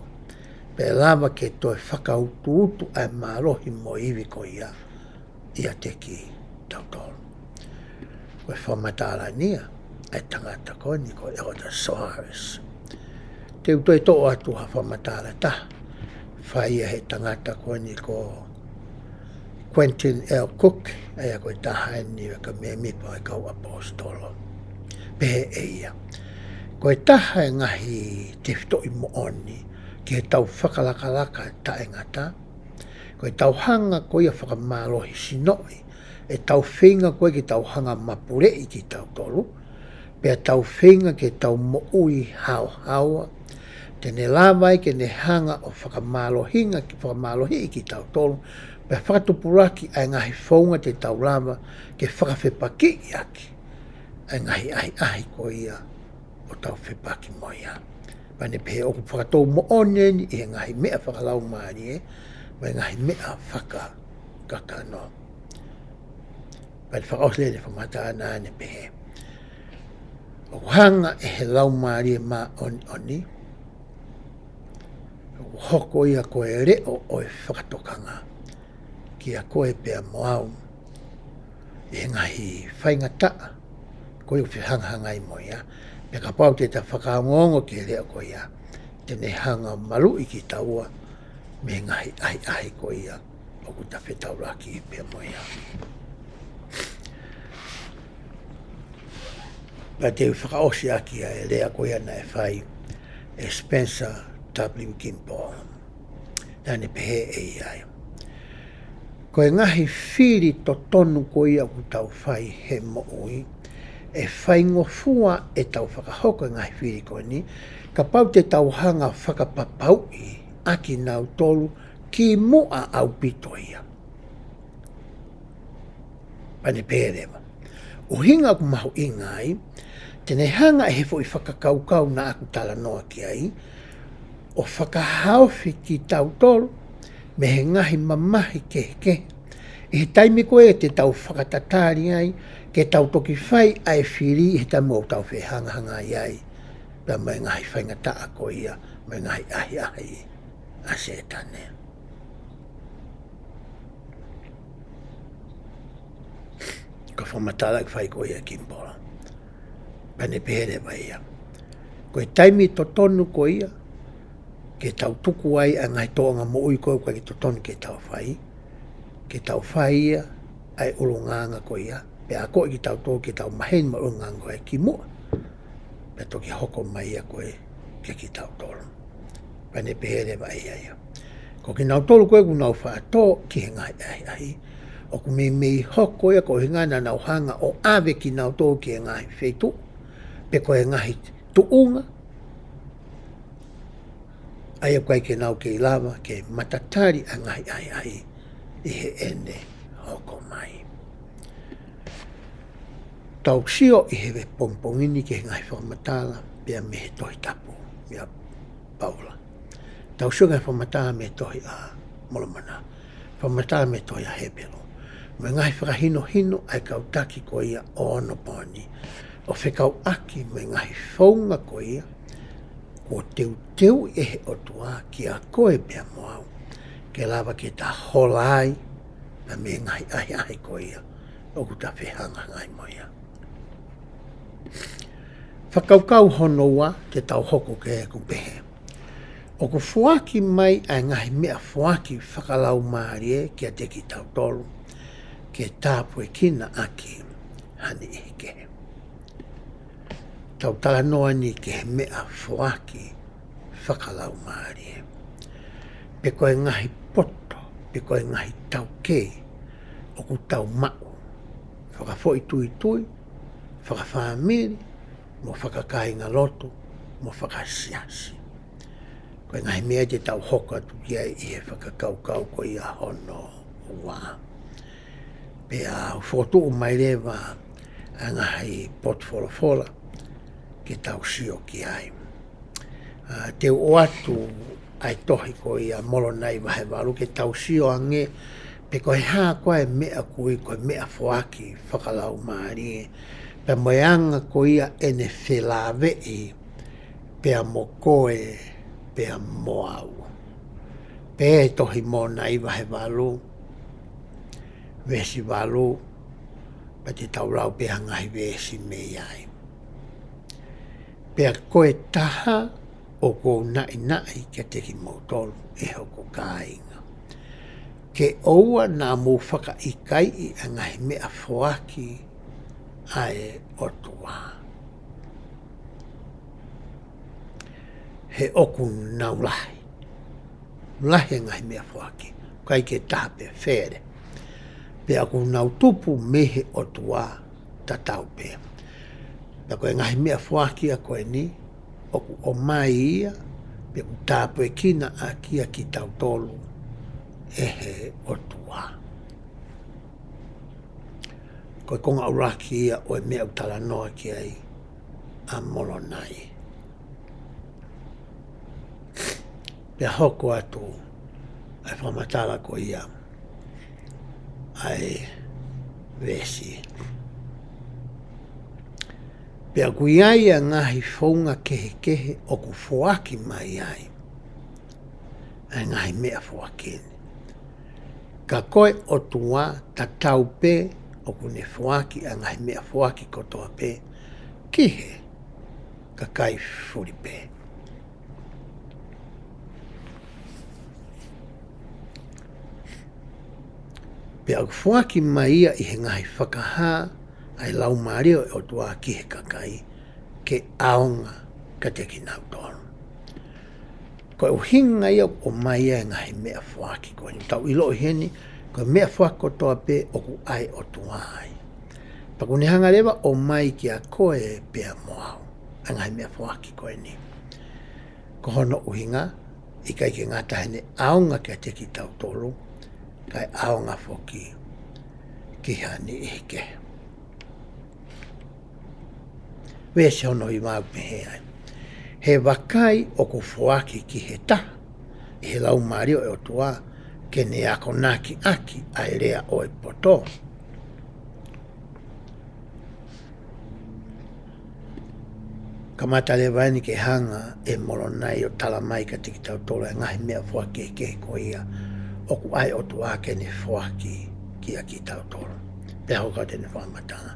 pea lava ke toe fakautuutu ʻa e mālohi mo e ivi ko ia ʻiate kitautolu. Ko e fakamatala eni ia ʻa e tangata ko eni ko Elder Soares. Te u toe toʻo atu ha fakamatala ʻe taha. Fai ia he tangata ko eni ko Quentin L. Cook, ʻa ia ko e taha eni ʻo e kau mēmipa ʻo e kau ʻaposetolo. Pehē ʻe ia, ko e taha e ngaahi tefitoʻi moʻoni ki heʻetau fakalakalaka taʻengata, ko ʻetau hanga ko ia ʻo fakamālohisinoʻi ʻetau feinga ko ia ke tau hanga ʻo mapuleʻi kitautolu, pea tau feinga ke tau moʻui haohaoa, te ne lava ai ke ne hanga ʻo fakamālohinga, fakamālohiʻi kitautolu, pea fakatupulaki ʻa e ngaahi founga te tau lava ke fakafepakiʻi ʻaki ʻa e ngaahi ʻahiʻahi ko ia ʻoku tau fepaki mo ia. Pea ne pehē ʻoku fakatou moʻoni eni ʻi he ngaahi meʻa fakalaumālie mo e ngaahi meʻa fakakakano. Pea ne fakaʻosi leva ʻene fakamatala ʻo ne pehē, ʻoku hanga ʻe he Laumālie Māʻoniʻoni, ʻoku hoko ia ko e leʻo ʻo e fakatokanga kiate koe pea mo au ʻi he ngaahi faingataʻa ko ia ʻoku fehangahangai mo ia. Pea kapau te ta fakaongoongo ki he leʻo ko ia, te ne hanga ʻo maluʻi kitaua mei he ngaahi ʻahiʻahi ko ia ʻoku ta fetaulaki pea mo ia. Pea te u fakaʻosi ʻaki ʻa e lea ko ia naʻe fai ʻe Spencer W. Kimball. Naʻa ne pehē ʻe ia, ko e ngaahi fili totonu ko ia ʻoku tau fai he moʻui, ʻe faingofua ʻetau fakahoko e ngaahi fili ko eni, kapau te tau hanga ʻo fakapapauʻi ʻa kinautolu kimuʻa ʻaupito ia. Pea ne pehē leva, ʻuhinga ʻoku mahuʻinga ai, te ne hanga ʻe he foʻi fakakaukau naʻa ku talanoa ki ai, ʻo fakahaofi kitautolu mei he ngaahi mamahi kehekehe ʻi he taimi ko ē te tau fakatatali ai ke tau toki fai ʻa e fili ʻi he taimi ʻoku tau fehangahangai ai pea mo e ngaahi faingataʻa ko ia mo e ngaahi ʻahiʻahi ʻa Sētane. Ko e fakamatala ʻoku fai ko ia ʻe Kimball. Pea ne pehē leva ia, ko e taimi totonu ko ia ke tau tuku ai ʻa e ngaahi tōʻonga moʻui ko ē ʻoku ʻikai ke totonu ke tau fai, ke tau fai ia ʻa e ʻulungaanga ko ia, pea akoʻi kitautolu ke tau maheni mo e ʻulungaanga ko ē kimuʻa, pea toki hoko mai ia ko ē kiate kitautolu. Pea ne pehē leva ʻe ia, ko kinautolu ko ē ʻoku nau faʻa tō ki he ngaahi ʻahiʻahi, ʻoku meimei hoko ia ko e ʻuhinga naʻa nau hanga ʻo ʻave kinautolu ki he ngaahi feituʻu pe ko e ngaahi tuʻunga ʻa ia ʻoku ʻikai ke nau kei lava ke matatali ʻa e ngaahi ʻahiʻahi ʻi heʻene hoko mai. Tau sio ʻi he pongipongi ni ki he ngaahi fakamatala pea mei he Tohi Tapu, meia Paula. Tau sio ki he fakamatala mei he Tohi ʻa Molomona, fakamatala mei he Tohi ʻa Hepelū, mo e ngaahi fakahinohino ʻa e kau taki ko ia ʻo onopooni, ʻo fekauʻaki mo e ngaahi founga ko ia kuo teuteuʻi ʻe he ʻOtua kiate koe pea mo au, ke lava ke ta hola ai mei he ngaahi ʻahiʻahi ko ia ʻoku ta fehangahangai mo ia. Fakakaukau hono ua te tau hoko ki ai ʻoku pehē, ʻoku foaki mai ʻa e ngaahi meʻafoaki fakalaumālie kiate kitautolu ke tāpuekina ʻaki ha niʻihi kehe. Tau talanoa ni ki he meʻafoaki fakalaumālie, pe ko e ngaahi poto, pe ko e ngaahi taukei ʻoku tau maʻu, fakafoʻituitui, fakafāmili, mo fakakāingalotu, mo fakasiasi. Ko e ngaahi meʻa te tau hoko atu ki ai ʻi he fakakaukau ko ia hono ua. Pea u fokotuʻu mai leva ʻa e ngaahi potu folofola ke tau sio ki ai. ʻA, te u ʻoatu ʻa e tohi ko ia Molomona vahe valu ke tau sio ange pe ko e hā koā e meʻa ʻoku ui ko e meʻafoaki fakalaumālie, pea mo e anga ko ia ʻene felāveʻi pea mo koe, pea mo au. Pea ʻi he tohi Molomona vahe valu, veesi valu, pea te tau lau pē ha ngaahi veesi mei ai. Pea ko e taha, ʻOku ou naʻinaʻi kiate kimoutolu, ʻe hoku kāinga, ke ʻoua naʻa mou fakaʻikaiʻi ʻa e ngaahi meʻafoaki ʻa e ʻOtua. He ʻoku nau lahi. Lahi e ngaahi meʻafoaki. ʻIkai ke taha pē fele. Pea ʻoku nau tupu mei he ʻOtua tatau pē. Pea ko e ngaahi meʻafoaki ia ko eni, ʻoku ʻomai ia, pea ʻoku tāpuekina ʻaki ia kitautolu ʻe he ʻOtua. Ko e konga ʻuluaki ia ʻo e meʻa ʻoku talanoa ki ai ʻa Molonai. Pea hoko atu ʻa e fakamatala ko ia ʻa e veesi. Pea ʻoku ʻi ai ʻa e ngaahi founga kehekehe ʻoku foaki mai ai ʻa e ngaahi meʻafoaki ni. Ka ko e ʻOtua tatau pē ʻoku ne foaki ʻa e ngaahi meʻafoaki kotoa pē ki he kakai fulipē. Pea ʻoku foaki mai ia ʻi he ngaahi fakahā ʻa e Laumālie ʻo e ʻOtua ki he kakai, ke ʻaonga kiate kinautolu. Ko e ʻuhinga ia ʻoku ʻomai ai e ngaahi meʻafoaki ko eni. Tau ʻiloʻi heni, ko e meʻafoaki kotoa pē ʻoku ʻa e ʻOtua ai. Pea ʻoku ne hanga leva ʻo ʻomai kiate koe pea mo au ʻa e ngaahi meʻafoaki ko eni. Ko hono ʻuhinga, ʻikai ke ngata heʻene ʻaonga kiate kitautolu, kae ʻaonga foki ki ha niʻihi kehe. Veesi hono hiva ʻoku pehē ai: He vakai, ʻoku foaki ki he taha ʻi he Laumālie ʻo e ʻOtua, ke ne akonaki ʻaki ʻa e lea ʻo e poto. Kamata leva eni ke hanga ʻe Molonai ʻo tala mai kiate kitautolu ʻa e ngaahi meʻafoaki kehekehe ko ia ʻoku ʻa e ʻOtua ke ne foaki kiate kitautolu. Pea hoko atu ʻene fakamatala.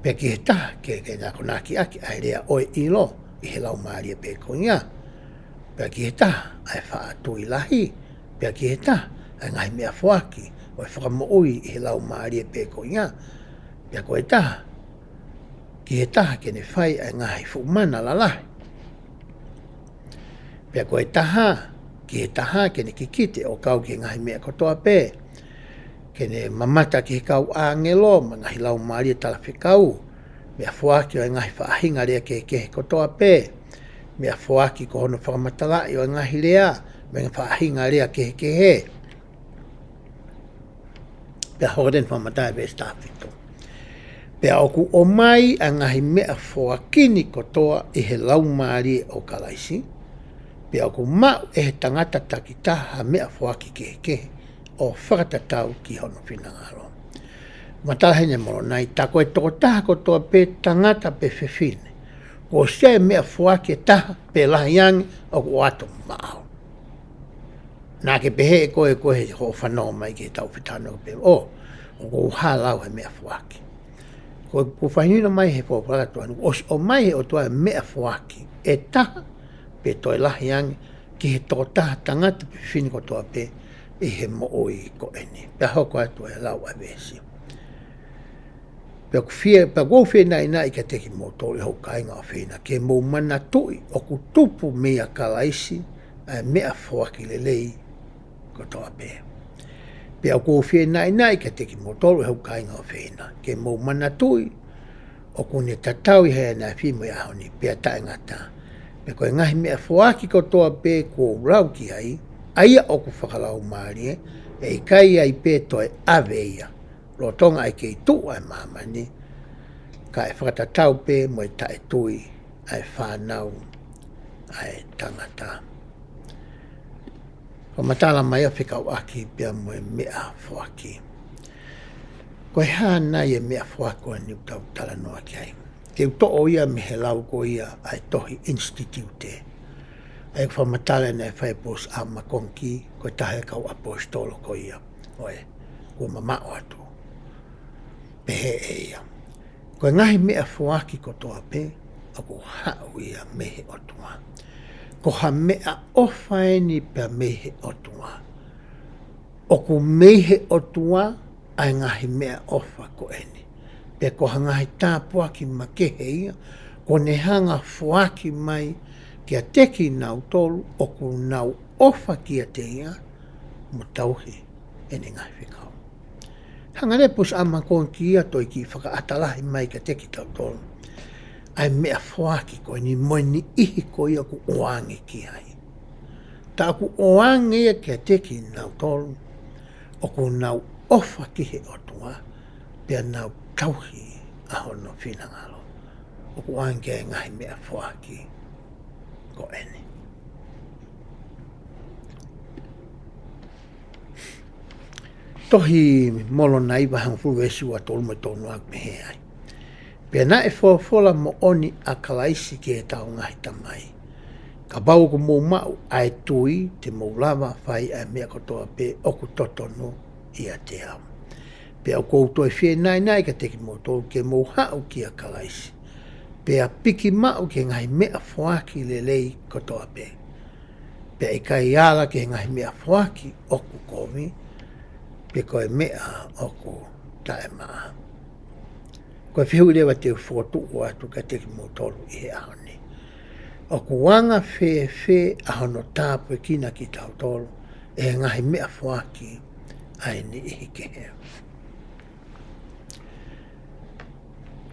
Pea ki he taha ke, ke ne akonaki ʻaki ʻa e lea ʻo e ʻilo ʻi he Laumālie pē ko ia. Pea ki he taha ʻa e faʻa tui lahi. Pea ki he taha ʻa e ngaahi meʻafoaki ʻo e fakamoʻui ʻi he Laumālie pē ko ia. Pea ko e taha, ki he taha ke ne fai ʻa e ngaahi fuʻu mana lalahi. Pea ko e taha, ki he taha ke ne kikite ʻo kau ki he ngaahi meʻa kotoa pē. Ke ne mamata ki he kau ʻāngelo, mo e ngaahi laumālie talafekau. Meʻafoaki ʻo e ngaahi faʻahinga lea kehekehe kotoa pē. Meʻafoaki ko hono fakamatalaʻi ʻo e ngaahi lea, mo e faʻahinga lea kehekehe. Pea hoko atu ʻene fakamatala ʻi he veesi taha fitu. Pea ʻoku ʻomai ʻa e ngaahi meʻafoaki ni kotoa ʻi he Laumālie ʻo Kalaisi, pea ʻoku maʻu ʻe he tangata takitaha ha meʻafoaki kehekehe ʻo fakatatau ki hono finangalo. Matala heni ʻe Molonai, tā ko e tokotaha kotoa pē, tangata pe fefine, kuo ʻosi ʻi ai e meʻafoaki ʻe taha pe lahi ange ʻoku ʻoatu maʻau. Naʻa ke pehē ʻe koe, ko e hē hoʻo fanongo mai ki heʻetau fetalanoaʻaki pē, ʻo, ʻoku ou hala au he meʻafoaki. Ko, ʻoku fakahinohino mai he folofola ʻa e ʻOtua, ʻoku ʻosi ʻomai ʻe he ʻOtua e meʻafoaki ʻe taha pe toe lahi ange ki he tokotaha, tangata pe fefine kotoa pē ʻi he moʻui ko eni. Pea hoko atu e lau ʻa e veesi. Pea ʻoku fie, pea ʻoku ou fie naʻinaʻi kiate kimoutolu, ʻe hoku kāinga ʻofeina, ke mou manatuʻi ʻoku tupu meia Kalaisi ʻa e meʻafoaki lelei kotoa pē. Pea ʻoku ou fie naʻinaʻi kiate kimoutolu, ʻe hoku kāinga ʻofeina, ke mou manatuʻi ʻoku ne tatau ʻi he ʻaneafi mo e ʻaho ni pea taʻengata. Pea ko e ngaahi meʻafoaki kotoa pē kuo u lau ki ai, ʻa ia ʻoku fakalaumālie, ʻe ʻikai ai pē toe ʻave ia lolotonga ʻa e kei tuʻu ʻa e māmani, ka ʻe fakatatau pē mo e taʻetui ʻa e fānau ʻa e tangata. Fakamatala mai ʻo fekauʻaki pea mo e meʻafoaki. Ko e hā nai e meʻafoaki ko eni ʻoku tau talanoa ki ai? Ke u toʻo ia mei he lau ko ia ʻa e tohi Institute. ʻA ia ʻoku fakamatala ʻe Nefai Pos ʻa Makonki, ko e taha e kau ʻaposetolo ko ia ʻo e kuo mamaʻo atu. Pehē ʻe ia, ko e ngaahi meʻafoaki kotoa pē, ʻoku haʻu ia mei he ʻOtua. Ko ha meʻaʻofa eni pea mei he ʻOtua. ʻOku mei he ʻOtua ʻa e ngaahi meʻaʻofa ko eni. Pea ko ha ngaahi tāpuaki makehe ia, kuo ne hanga foaki mai kiate kinautolu ʻoku nau ʻofa kiate ia, mo tauhi ʻene ngaahi fekau. Hanga leva ʻo pusa ama konki ia toe kiʻi fakaʻatalahi mai kiate kitautolu ʻa e meʻafoaki ko eni mo e niʻihi ko ia ʻoku ʻoange ki ai. Tā ʻoku ʻoange ia kiate kinautolu ʻoku nau ʻofa ki he ʻOtua, pea nau tauhi ʻa hono finangalo. ʻOku ʻoange e ngaahi meʻafoaki ko eni. Tohi Molonai vahe hongofulu veesi ua tolu mo e tolu noa ʻoku pehē ai. Pea naʻe folofola moʻoni ʻa Kalaisi ki heʻetau ngaahi tamai. Kapau ʻoku mou maʻu ʻa e tui, te mou lava fai ʻa e meʻa kotoa pē ʻoku totonu ʻiate au. Pea ʻoku ou toe fie naʻinaʻi kiate kimoutolu ke mou haʻu kia Kalaisi. Pea piki maʻu ki he ngaahi meʻafoaki lelei kotoa pē. Pea ʻikai ala ki he ngaahi meʻafoaki ʻoku kovi, pe ko e meʻa ʻoku taʻemaʻa. Ko e fehuʻi leva te u fokotuʻu atu kiate kimoutolu ʻi he ʻaho ni. ʻOku anga fēfē ʻa hono tāpuekina kitautolu ʻe he ngaahi meʻafoaki ʻa e niʻihi kehe?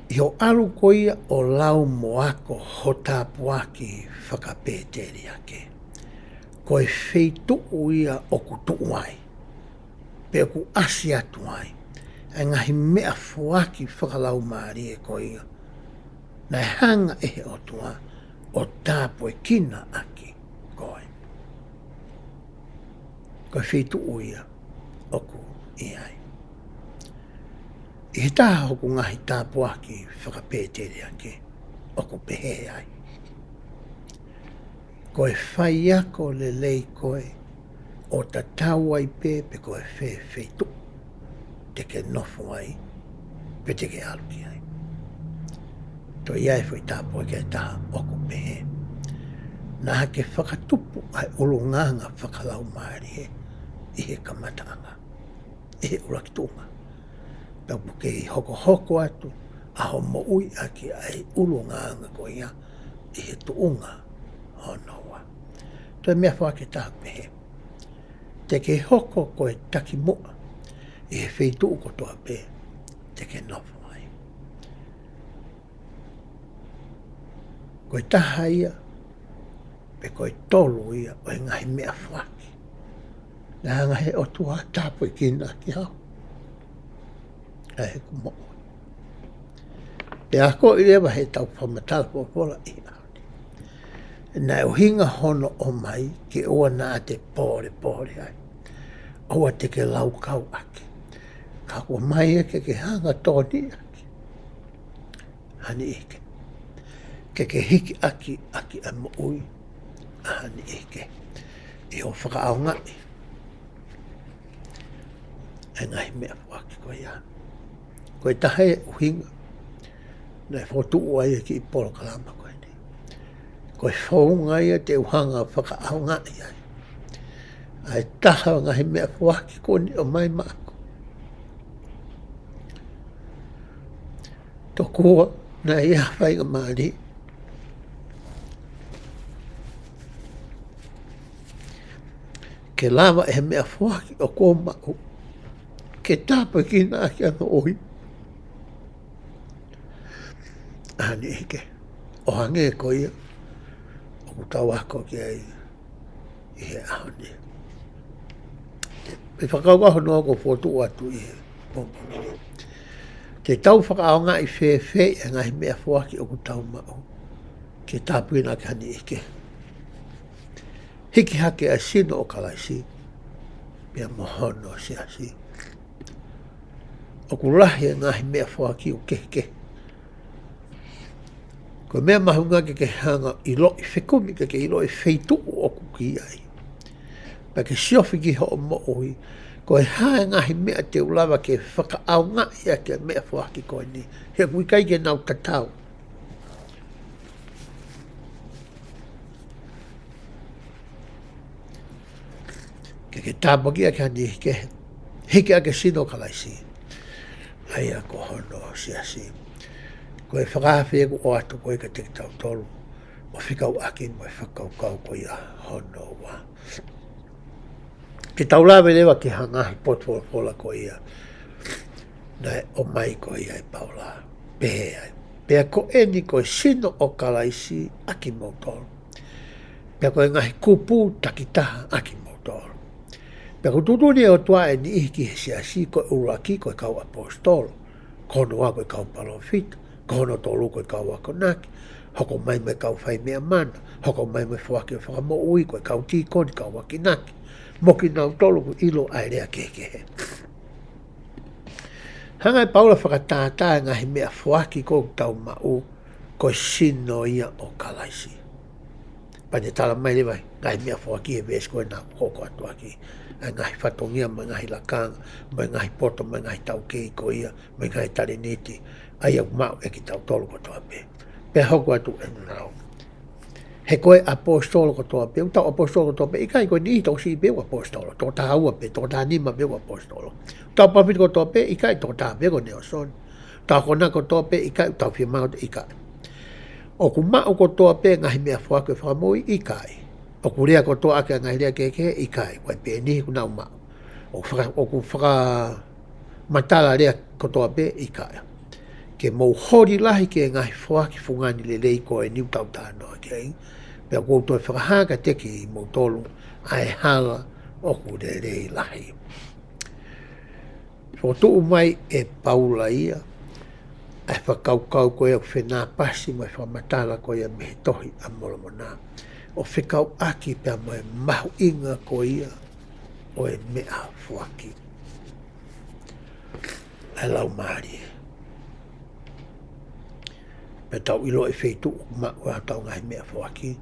ʻI hoʻo ʻalu ko ia ʻo lau mo ako ho tāpuaki fakapēteliake, ko e feituʻu ia ʻoku tuʻu ai, pe ʻoku ʻasi atu ai ʻa e ngaahi meʻafoaki fakalaumālie ko ia naʻe hanga ʻe he ʻOtua ʻo tāpuekina ʻaki koe. Ko e feituʻu ia ʻoku ʻi ai. ʻI he taha hoku ngaahi tāpuaki fakapēteliake ʻoku pehē ai: Ko e faiako lelei koe ʻo tatau ai pē pe ko e fē feituʻu te ke nofo ai, pe te ke ʻalu ki ai. Toe ʻi ai e foʻi tāpuaki ʻe taha ʻoku pehē: Naʻa ke fakatupu ʻa e ʻulungaanga fakalaumālie ʻi he kamataʻanga, ʻi he ʻuluaki tuʻunga. Pea ʻoku kei hokohoko atu ʻa hoʻo moʻui ʻaki ʻa e ʻulungaanga ko ia ʻi he tuʻunga hono ua. Toe meʻafoaki ʻe taha ʻoku pehē: Te ke hoko ko e takimuʻa ʻi he feituʻu kotoa pē te ke nofo ai. Ko e taha ia, pe ko e tolu ia ʻo e ngaahi meʻafoaki naʻe hanga ʻe he ʻOtua ʻo tāpuekina ʻaki au ʻa ʻeku moʻui. Pea akoʻi leva heʻetau fakamatala folofola ʻi he ʻaho ni, naʻe ʻuhinga hono ʻomai ke ʻoua naʻa te pōlepole ai, ʻoua te ke laukau ʻaki, ka ʻoku ʻomai ia ke ke hanga ʻo tokoni ʻaki ha niʻihi kehe, ke ke hiki ʻaki ʻaki ʻa e moʻui ʻa ha niʻihi kehe ʻi hoʻo fakaʻaongaʻi ʻa e ngaahi meʻafoaki ko ia. Ko e taha e ʻuhinga naʻe fokotuʻu ai e kiʻi polokalama ko eni. Ko e founga ia te u hanga ʻo fakaʻaongaʻi ai ʻa e taha e ngaahi meʻafoaki ko eni ʻoku ʻomai maʻaku. Tokua naʻe ʻi ai ha faingamālie ke lava ʻe he meʻafoaki ʻoku ou maʻu ke tāpuekina ʻaki ʻa e moʻui ʻa ha niʻihi kehe, ʻo hangē ko ia ʻoku tau ako ki ai ʻi he ʻaho ni. Pea fakakaukau hono ua ʻoku ou fokotuʻu atu ʻi he pongipongi ni: Te tau fakaʻaongaʻi fēfē ʻa e ngaahi meʻafoaki ʻoku tau maʻu ke tāpuekina ʻaki ha niʻihi kehe? Hiki hake ʻa e sino ʻo Kalaisi pea mo hono siasi. ʻOku lahi e ngaahi meʻafoaki ʻoku kehekehe. Ko e meʻa mahuʻinga ke ke hanga ʻo ʻiloʻi, fekumi ke ke ʻiloʻi e feituʻu ʻoku ke ʻi ai, pea ke siofi ki hoʻo moʻui ko e hā e ngaahi meʻa te u lava ke fakaʻaongaʻi ʻaki ʻa e meʻafoaki ko eni, he ʻoku ʻikai ke nau tatau. Ke tāpuakiʻi ʻaki ha niʻihi kehe, hiki ʻaki e sino ʻo Kalaisi, ʻa ia ko hono siasi. Ko e fakaafe ʻoku ʻoatu ko ē kiate kitautolu ʻo fekauʻaki mo e fakakaukau ko ia hono ua. Ke tau lave leva ki he ngaahi potu folofola ko ia naʻe ʻomai ko ia ʻe Paula, pehē ai: Pea ko eni ko e sino ʻo Kalaisi ʻa kimoutolu, pea ko e ngaahi kupu takitaha ʻa kimoutolu. Pea kuo tuʻutuʻuni ʻe he ʻOtua ʻa e niʻihi ki he siasi, ko e ʻuluaki ko e kau ʻaposetolo, ko hono ua ko e kau palōfita, ko hono tolu ko e kau akonaki, hoko mai mo e kau faimeʻa mana, hoko mai mo e foaki ʻo e fakamoʻui, ko e kau tīkoni, kau akonaki, mo kinautolu ʻoku ʻilo ʻa e lea kehekehe. Hanga ʻe Paula ʻo fakatātā e ngaahi meʻafoaki ʻoku tau maʻu, ko e sino ia ʻo Kalaisi. Pea ne tala mai leva e ngaahi meʻafoaki he veesi ko ē naʻa ku hoko atu ʻaki, ʻa e ngaahi fatongia mo e ngaahi lakanga, mo e ngaahi poto mo e ngaahi taukei ko ia, mo e ngaahi talēniti, ʻa ia ʻoku maʻu ʻe kitautolu kotoa pē. Pea hoko atu ʻenau He ko e ʻaposetolo kotoa pē, ʻoku tau ʻaposetolo kotoa pē, ʻikai ko e niʻihi tokosiʻi pē ʻoku ʻaposetolo, toko taha ua pē, toko taha nima pē ʻoku ʻaposetolo. Tau palōfita kotoa pē, ʻikai, toko taha pē ko Nalesoni. Tau akonaki kotoa pē, ʻikai, tau fiemaʻu, ʻikai. ʻOku maʻu kotoa pē ngaahi meʻafoaki ʻo e fakamoʻui, ʻikai. ʻOku lea kotoa ʻaki ʻa e ngaahi lea kehekehe, ʻikai. Ko e pē niʻihi ʻoku nau maʻu. ʻOku faka-, ʻoku faka-, matala lea kotoa pē, ʻikai. Ke mou holi lahi ki he ngaahi foaki fungani lelei ko eni ʻoku tau talanoa ki ai. Pea ʻoku ou toe fakahā kiate kimoutolu ʻa e hala ʻoku lelei lahi. Fokotuʻu mai ʻe Paula ia ʻa e fakakaukau ko ia ʻoku fenāpasi mo e fakamatala ko ia mei he Tohi ʻa Molomona, ʻo fekauʻaki pea mo e mahuʻinga ko ia ʻo e meʻafoaki ʻa e Laumālie. Pea tau ʻilo e feituʻu ʻoku maʻu ai hotau ngaahi meʻafoaki.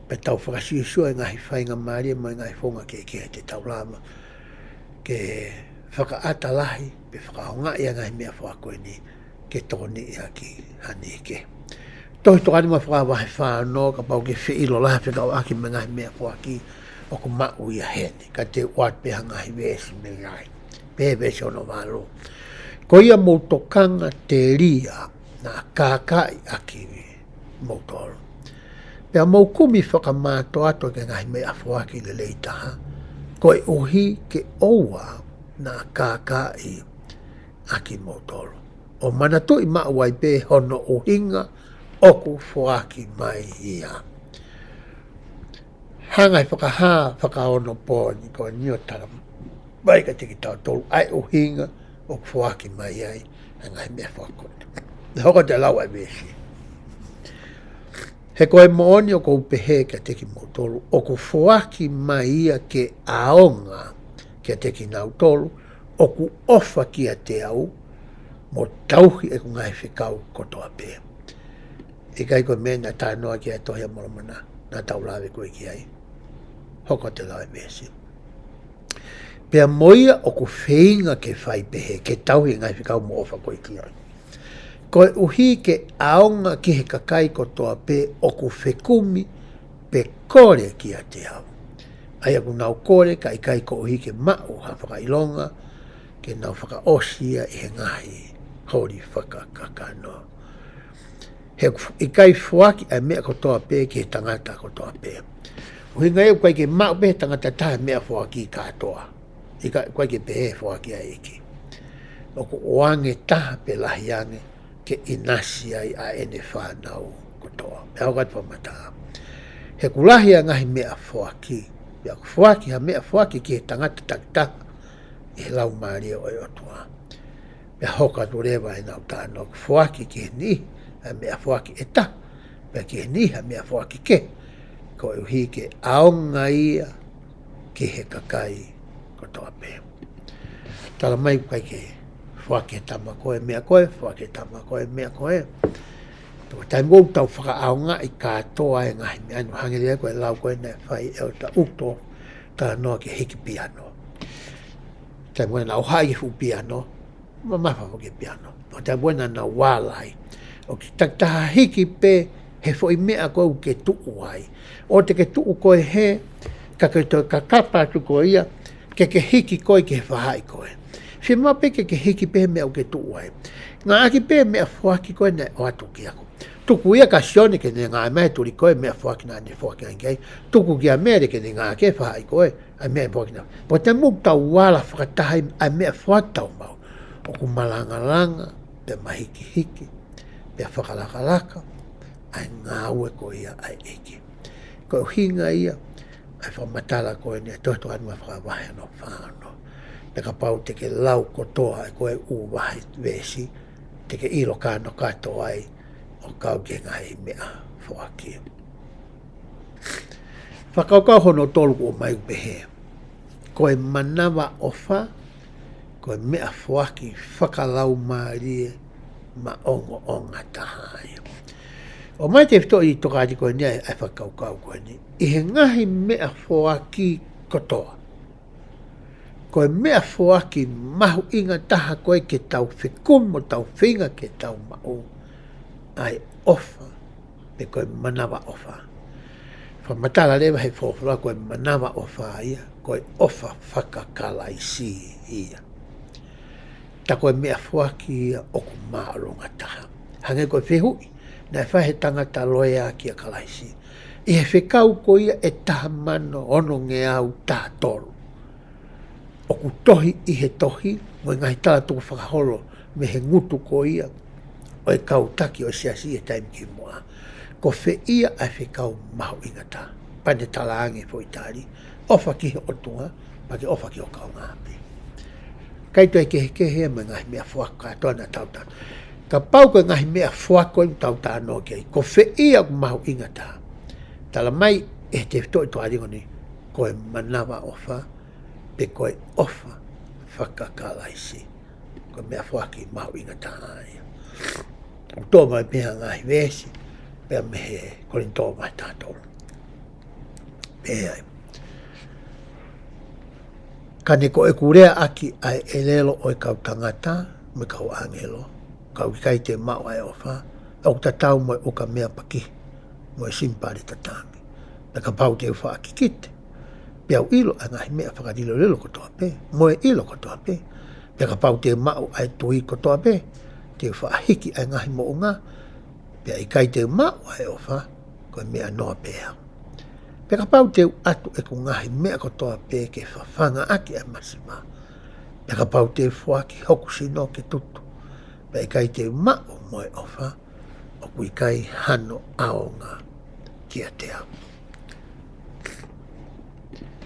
Pea tau fakasiosio e ngaahi faingamālie mo e ngaahi founga kehekehe te tau lava ke fakaʻata lahi, pe fakaʻaongaʻi ʻa e ngaahi meʻafoaki ko eni ke tokoniʻi ʻaki ha niʻihi kehe. Tohi Tokāteline mo e Fakahā vahe fā ono, kapau ʻoku ke fie ʻilo lahi fekauʻaki mo e ngaahi meʻafoaki ʻoku maʻu ia heni, ka te u ʻoatu pē ha ngaahi veesi mei ai. Pea veesi hono valu: Ko ia mou tokanga telia naʻa kākaaʻi ʻaki moutolu. Pea mou kumi fakamātoato ki he ngaahi meʻafoaki lelei taha, koeʻuhi ke ʻoua naʻa kākaaʻi ʻaki moutolu. ʻO manatuʻi maʻu ai pē hono ʻuhinga ʻoku foaki mai ia. Hanga ʻe he fakahā fakaonopooni ko eni ʻo tala mai kiate kitautolu ʻa e ʻuhinga ʻoku foaki mai ai ʻa e ngaahi meʻafoaki ko eni. Naʻe hoko atu e lau ʻa e veesi: He ko e moʻoni ʻoku ou pehē kiate kimoutolu, ʻoku foaki mai ia ke ʻaonga kiate kinautolu ʻoku ʻofa kiate au, mo tauhi ʻeku ngaahi fekau kotoa pē. ʻIkai ko e meʻa naʻe talanoa ki ai e Tohi ʻa Molomona, naʻa tau lave ko ē ki ai? Hoko atu e lau ʻa e veesi: Pea mo ia ʻoku feinga ke fai pehē, ke tauhi e ngaahi fekau mo ʻofa ko ē ki ai, koeʻuhi ke ʻaonga ki he kakai kotoa pē ʻoku fekumi pe kole kiate au, ʻa ia ʻoku nau kole kae ʻikai koeʻuhi ke maʻu ha fakaʻilonga, ke nau fakaʻosi ia ʻi he ngaahi holi fakakakano. He ʻoku ʻikai foaki ʻa e meʻa kotoa pē ki he tangata kotoa pē. ʻUhinga ia ʻoku ʻikai ke maʻu pē he tangata ʻe taha e meʻafoaki kātoa. ʻIkai, ʻoku ʻikai ke pehē e foaki ʻa e ʻEiki. ʻOku ʻoange taha pe lahi ange ke ʻinasi ai ʻa ʻene fānau kotoa. Pea hoko atu e fakamatala: He ʻoku lahi ʻa e ngaahi meʻafoaki, pea ʻoku foaki ha meʻafoaki ki he tangata takitaha ʻi he Laumālie ʻo e ʻOtua. Pea hoko atu leva ʻenau talanoa, ʻoku foaki ki he niʻihi ʻa e meʻafoaki ʻe taha, pea ki he niʻihi ʻa e meʻafoaki kehe, koeʻuhi ke ʻaonga ia ki he kakai kotoa pē. Tala mai ʻoku ʻikai ke foaki ʻe he tama ko ē meʻa ko ē, foaki ʻe he tama ko ē meʻa ko ē. Ko e taimi ʻoku tau fakaʻaongaʻi kātoa e ngaahi meʻa ni, hangē leva ko e lau ko ē naʻe fai ʻe ʻEletā ʻUto, talanoa ki he hiki piano. Taimi ko ē naʻa nau haʻi ki he fuʻu piano, mamafa foki e piano. ʻO taimi ko ē naʻa nau ala ai, ʻoku ke takitaha hiki pē he foʻi meʻa ko ē ʻoku ke tuʻu ai. ʻOua te ke tuʻu koe hē, ka ke toe kakapa atu ko ia, ke ke hiki koe ki he faʻahi ko ē. Fiemaʻu pē ke ke hiki pē meʻa ʻoku ke tuʻu ai. Ngāueʻaki pē meʻafoaki ko ē naʻe ʻoatu kiate koe. Tuku ia kia Sione ke ne ngāue mai tuli ko ē meʻafoaki naʻa ne foaki ange ki ai. Tuku kia Mele ke ne ngāueʻaki e faʻahi ko ē ʻa e meʻafoaki naʻa. Pea te mou tau ala fakataha ai ʻa e meʻafoaki ʻoku tau maʻu. ʻOku malangalanga, pea mahikihiki, pea fakalakalaka ʻa e ngāue ko ia ʻa e ʻEiki. Ko e ʻuhinga ia ʻa e fakamatala ko eni ʻa e tohi Tokāteline Fakavahe hono fā ono. Pea kapau te ke lau kotoa ʻa e ko e ʻū vahe veesi, te ke ʻilo kānokato ai ʻo kau ki he ngaahi meʻafoaki. Fakakaukau hono tolu ʻoku ʻomai ʻoku pehē: Ko e manavaʻofa, ko e meʻafoaki fakalaumālie maʻongoʻonga taha ia. ʻOmai ʻe he tefitoʻi tokāteline ko eni ʻa e, ʻa e fakakaukau ko eni. ʻI he ngaahi meʻafoaki kotoa, ko e meʻafoaki mahuʻinga taha ko ē ke tau fekumi mo tau feinga ke tau maʻu, ʻa e ʻofa, pe ko e manavaʻofa. Fakamatala leva ʻe he folofola ko e manavaʻofa ia, ko e ʻofa fakakalaisi ia. Tā ko e meʻafoaki ia ʻoku māʻolunga taha. Hangē ko e fehuʻi naʻe fai ʻe he tangata loea kia Kalaisi ʻi he fekau ko ia ʻe taha mano onongeau taha tolu, ʻoku tohi ʻi he tohi mo e ngaahi talatukufakaholo mei he ngutu ko ia ʻo e kau taki ʻo e siasi ʻi he taimi kimuʻa. Ko fē ia ʻa e fekau mahuʻinga taha? Pea ne talaange foʻi tali: ʻOfa ki he ʻOtua, pea ke ʻofa ki ho kaungāʻapi. ʻIkai toe kehekehe mo e ngaahi meʻafoaki kātoa naʻa tau talanoa. Kapau ko e ngaahi meʻafoaki ʻoku tau talanoa ki ai, ko fē ia ʻoku mahuʻinga taha? Talamai ʻe he tefitoʻi tokāteline ko eni, ko e manavaʻofa, pe ko e ʻofa fakakalaisi. Ko e meʻafoaki mahuʻinga taha ia. ʻOku toʻo mai pē ʻa e ngaahi veesi pea mei he Kolinitō vahe taha tolu. Pehē ai: Ka ne ko ʻeku leaʻaki ʻa e ʻelelo ʻo e kau tangata mo e kau ʻāngelo, ka ʻoku ʻikai te u maʻu ʻa e ʻofa, ʻoku tatau mo e ukamea pakihi mo e simipale tatangi. Pea kapau te u faʻa kikite, pea u ʻilo ʻa e ngaahi meʻa fakalilolilo kotoa pē mo e ʻilo kotoa pē, pea kapau te u maʻu ʻa e tui kotoa pē, te u faʻa hiki ʻa e ngaahi moʻunga, pea ʻikai te u maʻu ʻa e ʻofa, ko e meʻa noa pē au. Pea kapau te u ʻatu ʻeku ngaahi meʻa kotoa pē ke fafangaʻaki ʻa e masiva, pea kapau te u foaki hoku sino ke tutu, pea ʻikai te u maʻu mo e ʻofa, ʻoku ʻikai hano ʻaonga kiate au.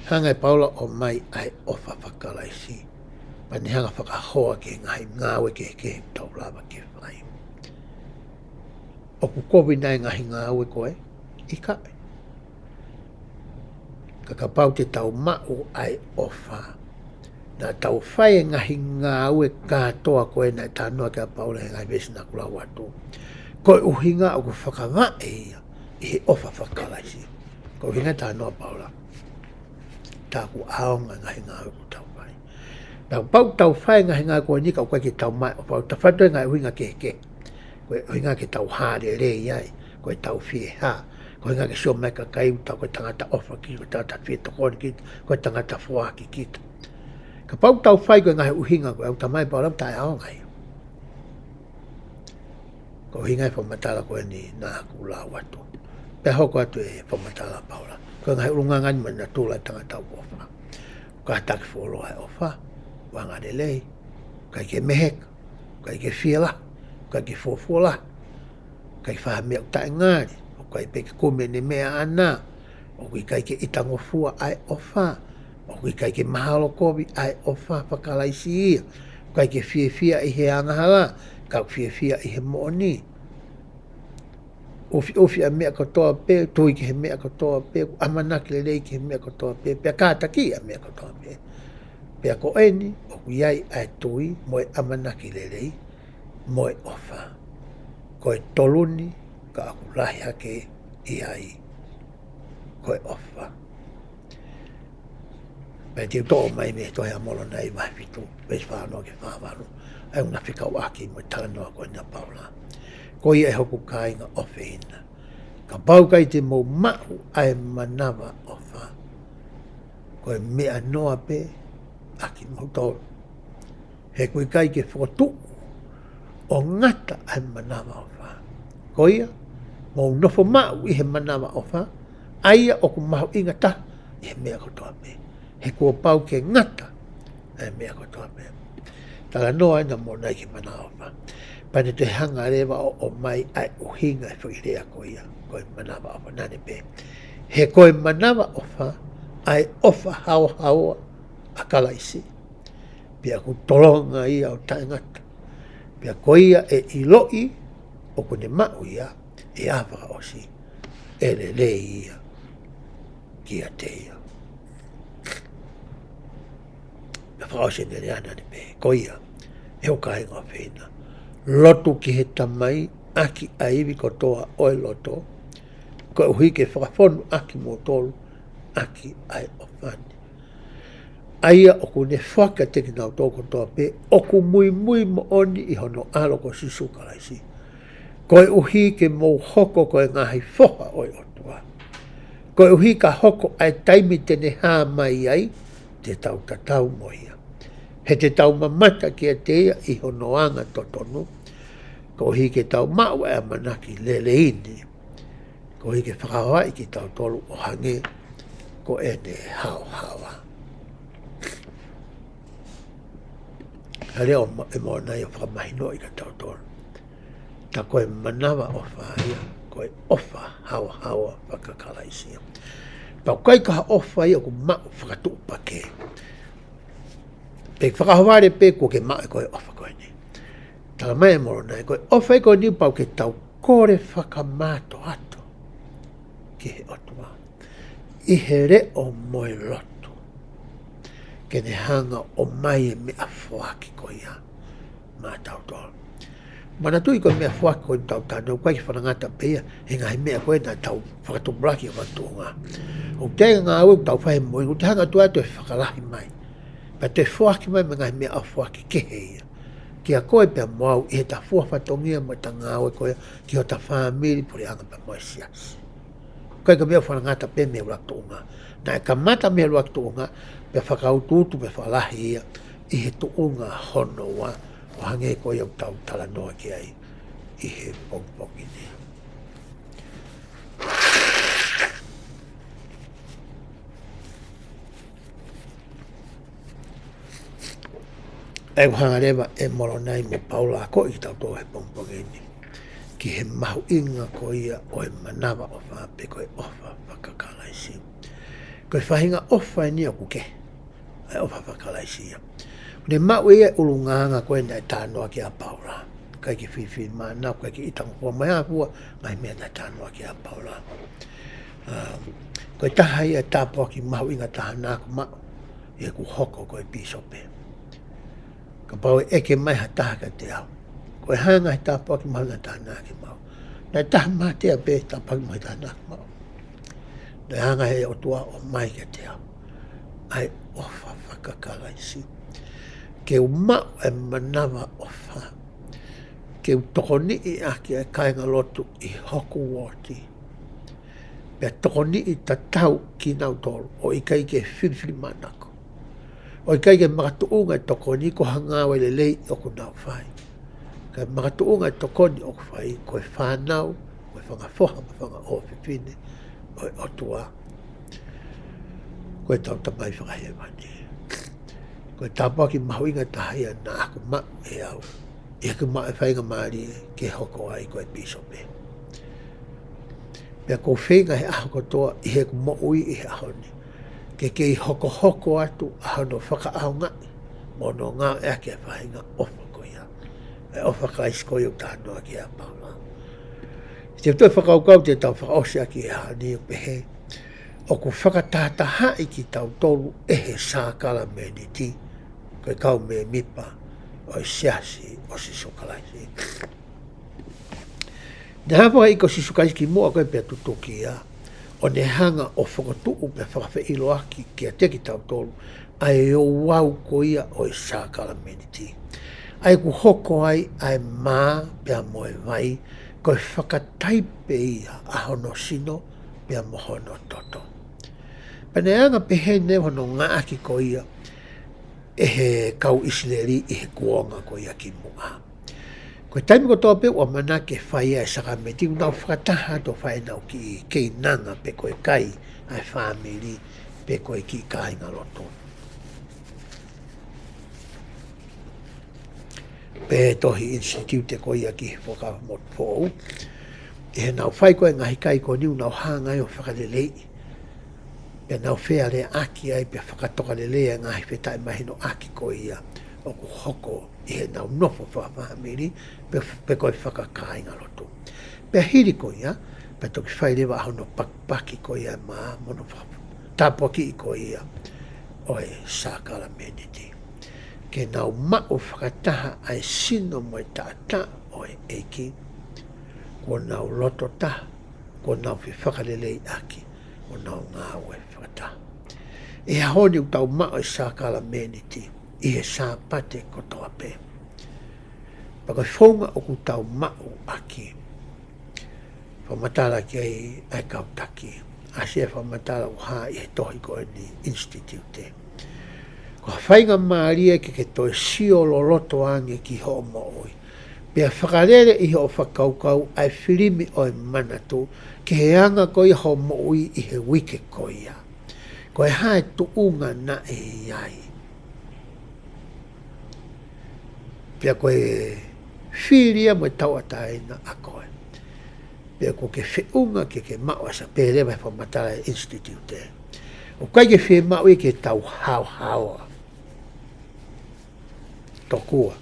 Hanga ʻe Paula ʻo ʻomai ʻa e ʻofa fakakalaisi, pea ne hanga ʻo fakahoa ki he ngaahi ngāue kehekehe ʻoku tau lava ke fai. ʻOku kovi nai e ngaahi ngāue ko ē? ʻIkai. Ka kapau te tau maʻu ʻa e ʻofa, naʻa tau fai e ngaahi ngāue kātoa ko ē naʻe talanoa ki ai ʻa Paula he ngaahi veesi naʻa ku lau atu. Ko e ʻuhinga ʻoku fakavaʻe ia ʻi he ʻofa fakakalaisi. Ko e ʻuhinga e talanoa ʻa Paula, tā ʻoku ʻaonga e ngaahi ngāue ʻoku tau fai. Pea kapau tau fai e ngaahi ngāue ko eni ka ʻoku ʻikai ke tau maʻu e ʻofa, ʻoku tau fai atu e ngaahi ʻuhinga kehekehe. Ko e ʻuhinga ke tau hā lelei ai, ko e tau fiefia. Ko e ʻuhinga ke sio mai e kakai ʻoku tau ko e tangata ʻofa kita, ko e tangata fie tokoni kita, ko e tangata foaki kita. Kapau tau fai ko e ngaahi ʻuhinga ko ē, ʻoku talamai ʻe Paula ʻoku taʻeʻaonga ia. Ko e ʻuhinga e fakamatala ko eni naʻa ku lau atu. Pea hoko atu e fakamatala ʻa Paula. Ko e ngaahi ʻulungaanga ni mo e natula e tangata ʻoku ʻofa. ʻOku kātaki fuoloa e ʻofa, ʻoku angalelei, ʻoku ʻikai ke meheka, ʻoku ʻikai ke fielahi, ʻoku ʻikai ke fuofuolahi, ʻoku ʻikai fai ha meʻa ʻoku taʻengali, ʻoku ʻikai pē ke kumi ʻene meʻa ʻaʻana, ʻoku ʻikai ke ʻitangofua ʻa e ʻofa, ʻoku ʻikai ke mahalo kovi ʻa e ʻofa fakakalaisi ia, ʻoku ʻikai ke fiefia ʻi he angahala, ka ʻoku fiefia ʻi he moʻoni. ʻUfiʻufi ʻa e meʻa kotoa pē, tui ki he meʻa kotoa pē, ʻamanaki lelei ki he meʻa kotoa pē, pea kātakiʻi ʻa e meʻa kotoa pē. Pea ko eni, ʻoku ʻi ai ʻa e tui, mo e ʻamanaki lelei, mo e ʻofa. Ko e tolu ni, ka ʻoku lahi hake ʻi ai, ko e ʻofa. Pea te u toʻo mai mei he tohi ʻa Molonai vahe fitu, veesi fā ono ki he fā valu. ʻA ia ʻoku na fekauʻaki mo e talanoa ko eni ʻa Paula. Ko ia ʻe hoku kāinga ʻofeina, kapau ʻoku ʻikai te mou maʻu ʻa e manavaʻofa, ko e meʻa noa pē, ʻa kimoutolu. He ʻoku ʻikai ke fokotuʻu ʻo ngata ʻa e manavaʻofa. Ko ia, mou nofo maʻu ʻi he manavaʻofa, ʻa ia ʻoku mahuʻinga taha ʻi he meʻa kotoa pē. He kuo pau ke ngata ʻa e meʻa kotoa pē. Talanoa ʻena ʻa Molonai ki he manavaʻofa. Pea ne toe hanga leva ʻo ʻomai ʻa e ʻuhinga ʻo e foʻi lea ko ia, ko e manavaʻofa, naʻa ne pehē: He ko e manavaʻofa ʻa e ʻofa haohaoa ʻa Kalaisi. Pea ʻoku tolonga ia ʻo taʻengata. Pea ko ia ʻe ʻiloʻi ʻoku ne maʻu ia, ʻe ʻā fakaʻosi, ʻe lelei ia kiate ia. Pea fakaʻosi ʻene lea naʻa ne pehē: Ko ia, ʻe hoku kāinga ʻofeina, lotu ki he Tamai ʻaki ʻa e ivi kotoa ʻo e loto, koeʻuhi ke fakafonu ʻa kimoutolu ʻaki ʻa e ʻofa ni, ʻa ia ʻoku ne foaki kiate kinautolu kotoa pē ʻoku muimui moʻoni ʻi hono ʻAlo ko Sīsū Kalaisi, koeʻuhi ke mou hoko ko e ngaahi foha ʻo e ʻOtua, koeʻuhi ka hoko ʻa e taimi te ne hā mai ai, te tau tatau mo ia. He te tau mamata kiate ia ʻi hono anga totonu, koeʻuhi ke tau maʻu ʻa e ʻamanaki lelei ni, koeʻuhi ke fakahā ai kitautolu ʻo hangē ko ʻene haohaoa. Ka lea ʻa Ma-, ʻa Molonai ʻo fakamahinoʻi kia tautolu, tā ko e manavaʻofa ia, ko e ʻofa haohaoa faka-Kalaisi ia. Pea ʻoku ʻikai ko ha ʻofa ia ʻoku maʻu fakatuʻupakē. Pe fakaʻohovale pē kuo ke maʻu ʻe koe e ʻofa ko eni. Talamai ʻe Molonai, ko e ʻofa ia ko eni pau ke tau kole fakamātoato ki he ʻOtua ʻi he leʻo mo e lotu, ke ne hanga ʻo ʻomai e meʻafoaki ko ia maʻatautolu. Manatuʻi ko e meʻafoaki ko eni ʻoku tau talanoa, ʻoku ʻikai ke fakangatangata pē ia he ngaahi meʻa ko ē naʻa tau fakatupulaki ʻi he tuʻunga. ʻOku ʻi ai e ngāue ʻoku tau fai he moʻui, ʻoku te hanga atu ʻo toe fakalahi mai, pea toe foaki mai mo e ngaahi meʻafoaki kehe ia kia koe pea mo au ʻi heʻeta fua fatongia mo ʻeta ngāue ko ia ki hota fāmili, puleʻanga pea mo e siasi. ʻIkai ko e meʻa ʻoku fakangatangata pē mei he ʻuluaki tuʻunga. Naʻe kamata mei he ʻuluaki tuʻunga, pea fakautuutu, pea fakalahi ia ʻi he tuʻunga hono ua, ʻo hangē ko ia ʻoku tau talanoa ki ai ʻi he pongipongi ni. ʻOku hanga leva ʻe Molonai mo Paula ʻo akoʻi kitautolu he pongipongi ni ki he mahuʻinga ko ia ʻo e manavaʻofa pe ko e ʻofa faka-Kalaisi. Ko e faʻahinga ʻofa eni ʻoku kehe, ʻa e ʻofa faka-Kalaisi ia. Ne maʻu ia e ʻulungaanga ko ē naʻe talanoa ki ai ʻa Paula. ʻIkai ke filifilimānako, ʻikai ke ʻita ngohua mai ʻa fua, ngaahi meʻa naʻe talanoa ki ai ʻa Paula. Um, ko e taha ia e tāpuaki mahuʻinga taha naʻa ku maʻu ʻi heʻeku hoko ko e pīsope. Kapau ʻe ʻeke mai ha taha kiate au, ko e hā e ngaahi tāpuaki mahuʻinga taha naʻa ke maʻu, naʻe taha mātea pē e tāpuaki mahuʻinga taha naʻa ku maʻu. Naʻe hanga ʻe he ʻOtua ʻo ʻomai kiate au ʻa e ʻofa faka-Kalaisi. Ke u maʻu e manavaʻofa ke u tokoniʻi ʻaki ʻa e kāingalotu ʻi hoku uooti, pea tokoniʻi tatau kinautolu, ʻo ʻikai ke filifilimānako, ʻo ʻikai ke makatuʻunga e tokoni ko ha ngāue lelei ʻoku nau fai. Kae makatuʻunga e tokoni ʻoku fai ko e fānau, ko e fanga foha mo e fanga ʻofefine ʻo e ʻOtua, ko ʻetau Tamai Fakahēvani. Ko e tāpuaki mahuʻinga taha ia naʻa ku maʻu ʻe au ʻi heʻeku maʻu e faingamālie ke hoko ai ko e pīsope. Pea ʻoku ou feinga he ʻaho kotoa ʻi heʻeku moʻui ʻi he ʻaho ni ke kei hokohoko atu ʻa hono fakaʻaongaʻi mo hono ngāueʻaki e faʻahinga ʻofa ko ia, e ʻofa Kalaisi ko ia ʻoku talanoa ki ai ʻa Paula. Te u toe fakakaukau te tau fakaʻosi ʻaki e ʻaho ni ʻo pehē, ʻoku fakatahatahaʻi kitautolu ʻe he sākalamēniti ko e kau mēmipa ʻo e Siasi ʻo Sīsū Kalaisi. Ne hā fakaʻi ko Sīsū Kalaisi kimuʻa ko ē pea tutuki ia, ʻo ne hanga ʻo fokotuʻu pea fakafeʻiloaki kiate kitautolu ʻa e ouau ko ia ʻo e sākalamēniti, ʻa ia ʻoku hoko ai ʻa e mā pea mo e vai, ko e fakataipe ia ʻa hono sino pea mo hono toto. Pea ne anga pehē ni hono ngāueʻaki ko ia, ʻe he kau ʻIsileli ʻi he kuonga ko ia kimuʻa. Ko e taimi kotoa pē ʻoku ʻamanaki ke fai ai e sākalamēniti, ʻoku nau fakataha atu ʻo fai ʻenau kiʻi keinanga pe ko e kai ʻa e fāmili pe ko e kiʻi kāingalotu. Pea tohi ʻinisititiute ko ia ki he Fuakava Motu Foʻou, ʻi heʻenau fai ko ē e ngaahi kai ko eni ʻoku nau hanga ai ʻo fakaleleiʻi, pea nau fealeaʻaki ai, pea fakatokalelei e ngaahi fetaʻemahinoʻaki ko ia ʻoku hoko ʻi heʻenau nofo fakafāmili pe, pe ko e fakakāingalotu. Pea hili ko ia, pea toki fai leva hono pakipaki ko ia e mā mo hono fakatāpuakiʻi ko ia ʻo e sākalamēniti, ke nau maʻu fakataha ʻa e sino mo e taʻataʻa ʻo e ʻEiki, kuo nau loto taha, kuo nau fefakalelei ʻaki, kuo nau ngāue fakataha. ʻI he ʻaho ni ʻoku tau maʻu e sākalamēniti ʻi he Sāpate kotoa pē. Pea ko e founga ʻoku tau maʻu ʻaki, fakamatala ki ai ʻa e kau taki, ʻa e fakamatala ʻoku hā ʻi he tohi ko eni ʻinisititiute. Ko ha faingamālie ke ke toe sio loloto ange ki hoʻo moʻui, pea fakalele ʻi hoʻo fakakaukau ʻa e filimi ʻo e manatu ki he anga ko ia hoʻo moʻui ʻi he uike ko ia. Ko e hā e tuʻunga naʻe ʻi ai? Pea ko e fili ia mo e tauʻatāina ʻa koe. Pea ʻoku ke feʻunga ke ke maʻu ʻa e sā, pehē leva e fakamatala ʻa e ʻinisititiute. ʻOku ʻikai ke fiemaʻu ia ke tau haohaoa tokua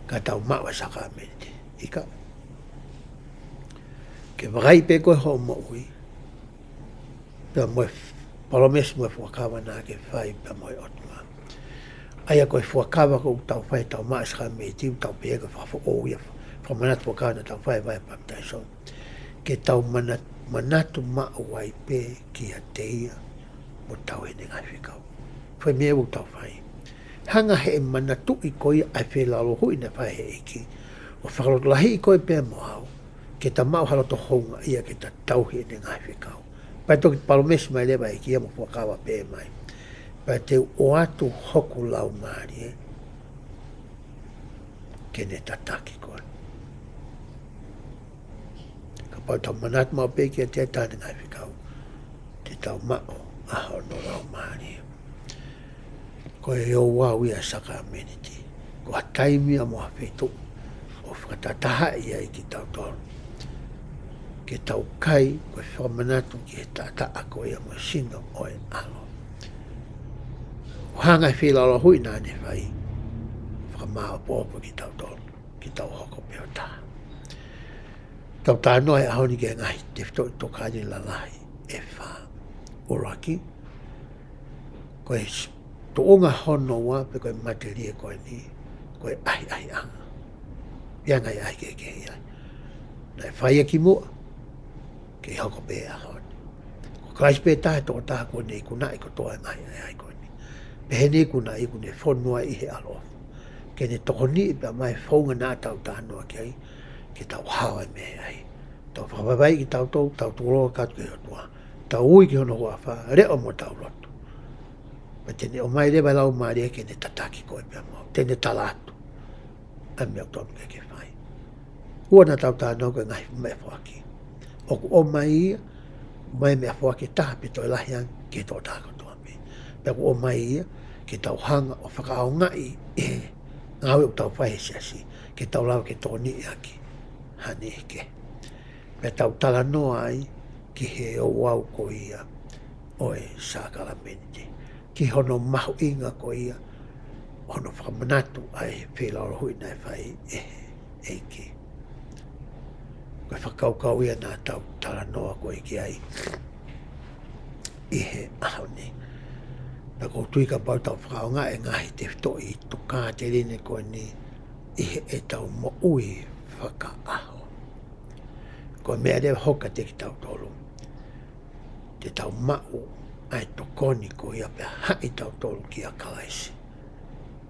ka tau maʻu e sākalamēniti. ʻIkai. Ke vakai pē koe hoʻo moʻui pea mo e palōmesi mo e fuakava naʻa ke fai pea mo e ʻOtua. ʻA ia ko e fuakava ʻoku tau fai, tau maʻu e sākalamēniti, ʻoku tau pehē ko e fakafoʻou ia, fakamanatu fuakava naʻa tau fai he papitaiso. Ke tau mana-, manatu maʻu ai pē kiate ia mo tauhi ʻene ngaahi fekau. Fai meʻa ʻoku tau fai. Hanga ʻe he manatuʻi ko ia ʻa e feilaulau naʻe fai ʻe he ʻEiki ʻo fakalotolahiʻi koe pea mo au, ke ta maʻu ha loto houngaʻia ke ta tauhi ʻene ngaahi fekau. Pea toki palōmesi mai leva e ʻEiki ia mo fuakava pehē mai: Pea te u ʻoatu hoku Laumālie ke ne tataki koe. Kapau te tau manatu maʻu pē kiate ia, tauhi ʻene ngaahi fekau, te tau maʻu ʻa hono Laumālie. Ko e ouau ia e sākalamēniti. Ko ha taimi ia mo ha feituʻu ʻo fakatahatahaʻi ai kitautolu ke tau kai, ko e fakamanatu ki he taʻataʻa ko ia mo e sino ʻo e ʻAlo. ʻO hanga ʻe he feilaulau naʻa ne fai ʻo fakamāʻopoʻopo kitautolu ke tau hoko pē ʻo taha. Tau talanoa he ʻaho ni ki he ngaahi tefitoʻi tokāteline lalahi ʻe fā. ʻUluaki, ko e s-, tuʻunga hono ua pe ko e matelie ko eni, ko e ʻahiʻahiʻanga. ʻI ai e ngaahi ʻahiʻahi kehekehe ai. Naʻe fai ia kimuʻa, kei hoko pē he ʻaho ni. Ko Kalaisi pē taha e tokotaha kuo ne ikunaʻi kotoa e ngaahi ʻahiʻahi ko eni. Pea ʻi heʻene ikunaʻi kuo ne fonu ai ʻi he ʻaloʻofa ke ne tokoniʻi pea maʻu e founga naʻa tau talanoa ki ai, ke tau hao ai mei ai. Tau fakavaivaiʻi kitautolu, tau tukulolo atu ki he ʻOtua. Tau ui ki hono huafa, leʻo mo tau lotu. Pea te ne ʻomai leva e Laumālie ke ne tataki koe pea mo au. Te ne tala atu ʻa e meʻa ʻoku totonu ke ke fai. Ua naʻa tau talanoa ko e ngaahi meʻafoaki. ʻOku ʻomai ia, ʻomai e meʻafoaki ʻe taha pe toe lahi ange ki he tokotaha kotoa pē. Pea ʻoku ʻomai ia ke tau hanga ʻo fakaʻaongaʻi ʻi he ngāue ʻoku tau fai he siasi, ke tau lava ke tokoniʻi ʻaki ha niʻihi kehe. Pea tau talanoa ai ki he ouau ko ia ʻo e sākalamēniti, ki hono mahuʻinga ko ia hono fakamanatu ʻa e feilaulau naʻe fai ʻe he ʻEiki. Ko e fakakaukau ia naʻa tau talanoa ko ē ki ai ʻi he ʻaho ni. Pea ʻoku ou tui kapau te tau fakaʻaongaʻi e ngaahi tefitoʻi tokāteline ko eni ʻi heʻetau moʻui fakaʻaho, ko e meʻa leva ʻe hoko kiate kitautolu, te tau maʻu ʻa e tokoni ko ia pea haʻi kitautolu kia Kalaisi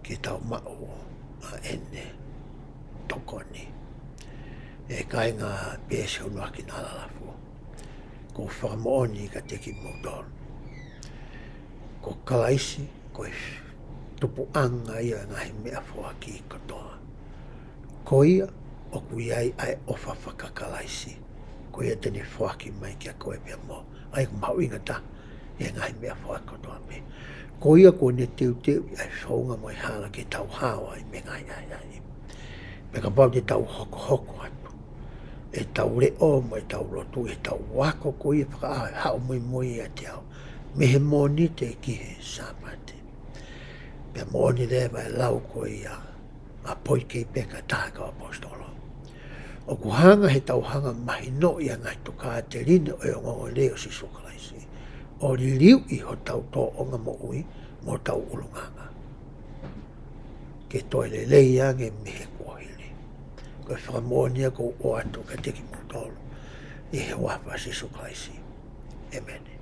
ke tau maʻu ʻa ʻene tokoni. ʻE kāinga Peesi Honoaki Nalalafu, ʻoku ou fakamoʻoni kiate kimoutolu, ko Kalaisi ko e tupuʻanga ia ʻo e ngaahi meʻafoaki kotoa. Ko ia ʻoku ʻi ai ʻa e ʻofa fakakalaisi, ko ia te ne foaki mai kiate koe pea mo au ʻa e mahuʻinga taha ʻi he ngaahi meʻafoaki kotoa pē. Ko ia kuo ne teuteuʻi ʻa e founga mo e hala ke tau hao ai mei he ngaahi ʻahiʻahi. Pea kapau te tau hokohoko atu ʻetau leʻo mo ʻetau lotu, ʻetau ako ko ia fakaʻaho ʻe haʻu muimui ʻiate au, mei he Mōnite ki he Sāpate. Pea moʻoni leva e lau ko ia ʻa Poikivaka, taha kau ʻaposetolo. ʻOku hanga heʻetau hanga mahinoʻi ʻa e ngaahi tokāteline ʻo e ongoongolelei ʻo Sīsū Kalaisi ʻo liliuʻi hotau tōʻonga moʻui mo hotau ʻulungaanga ke toe lelei ange mei he kuohili. Ko e fakamoʻoni ia ʻoku ou ʻoatu kiate kimoutolu ʻi he huafa ʻo Sīsū Kalaisi. ʻĒmeni.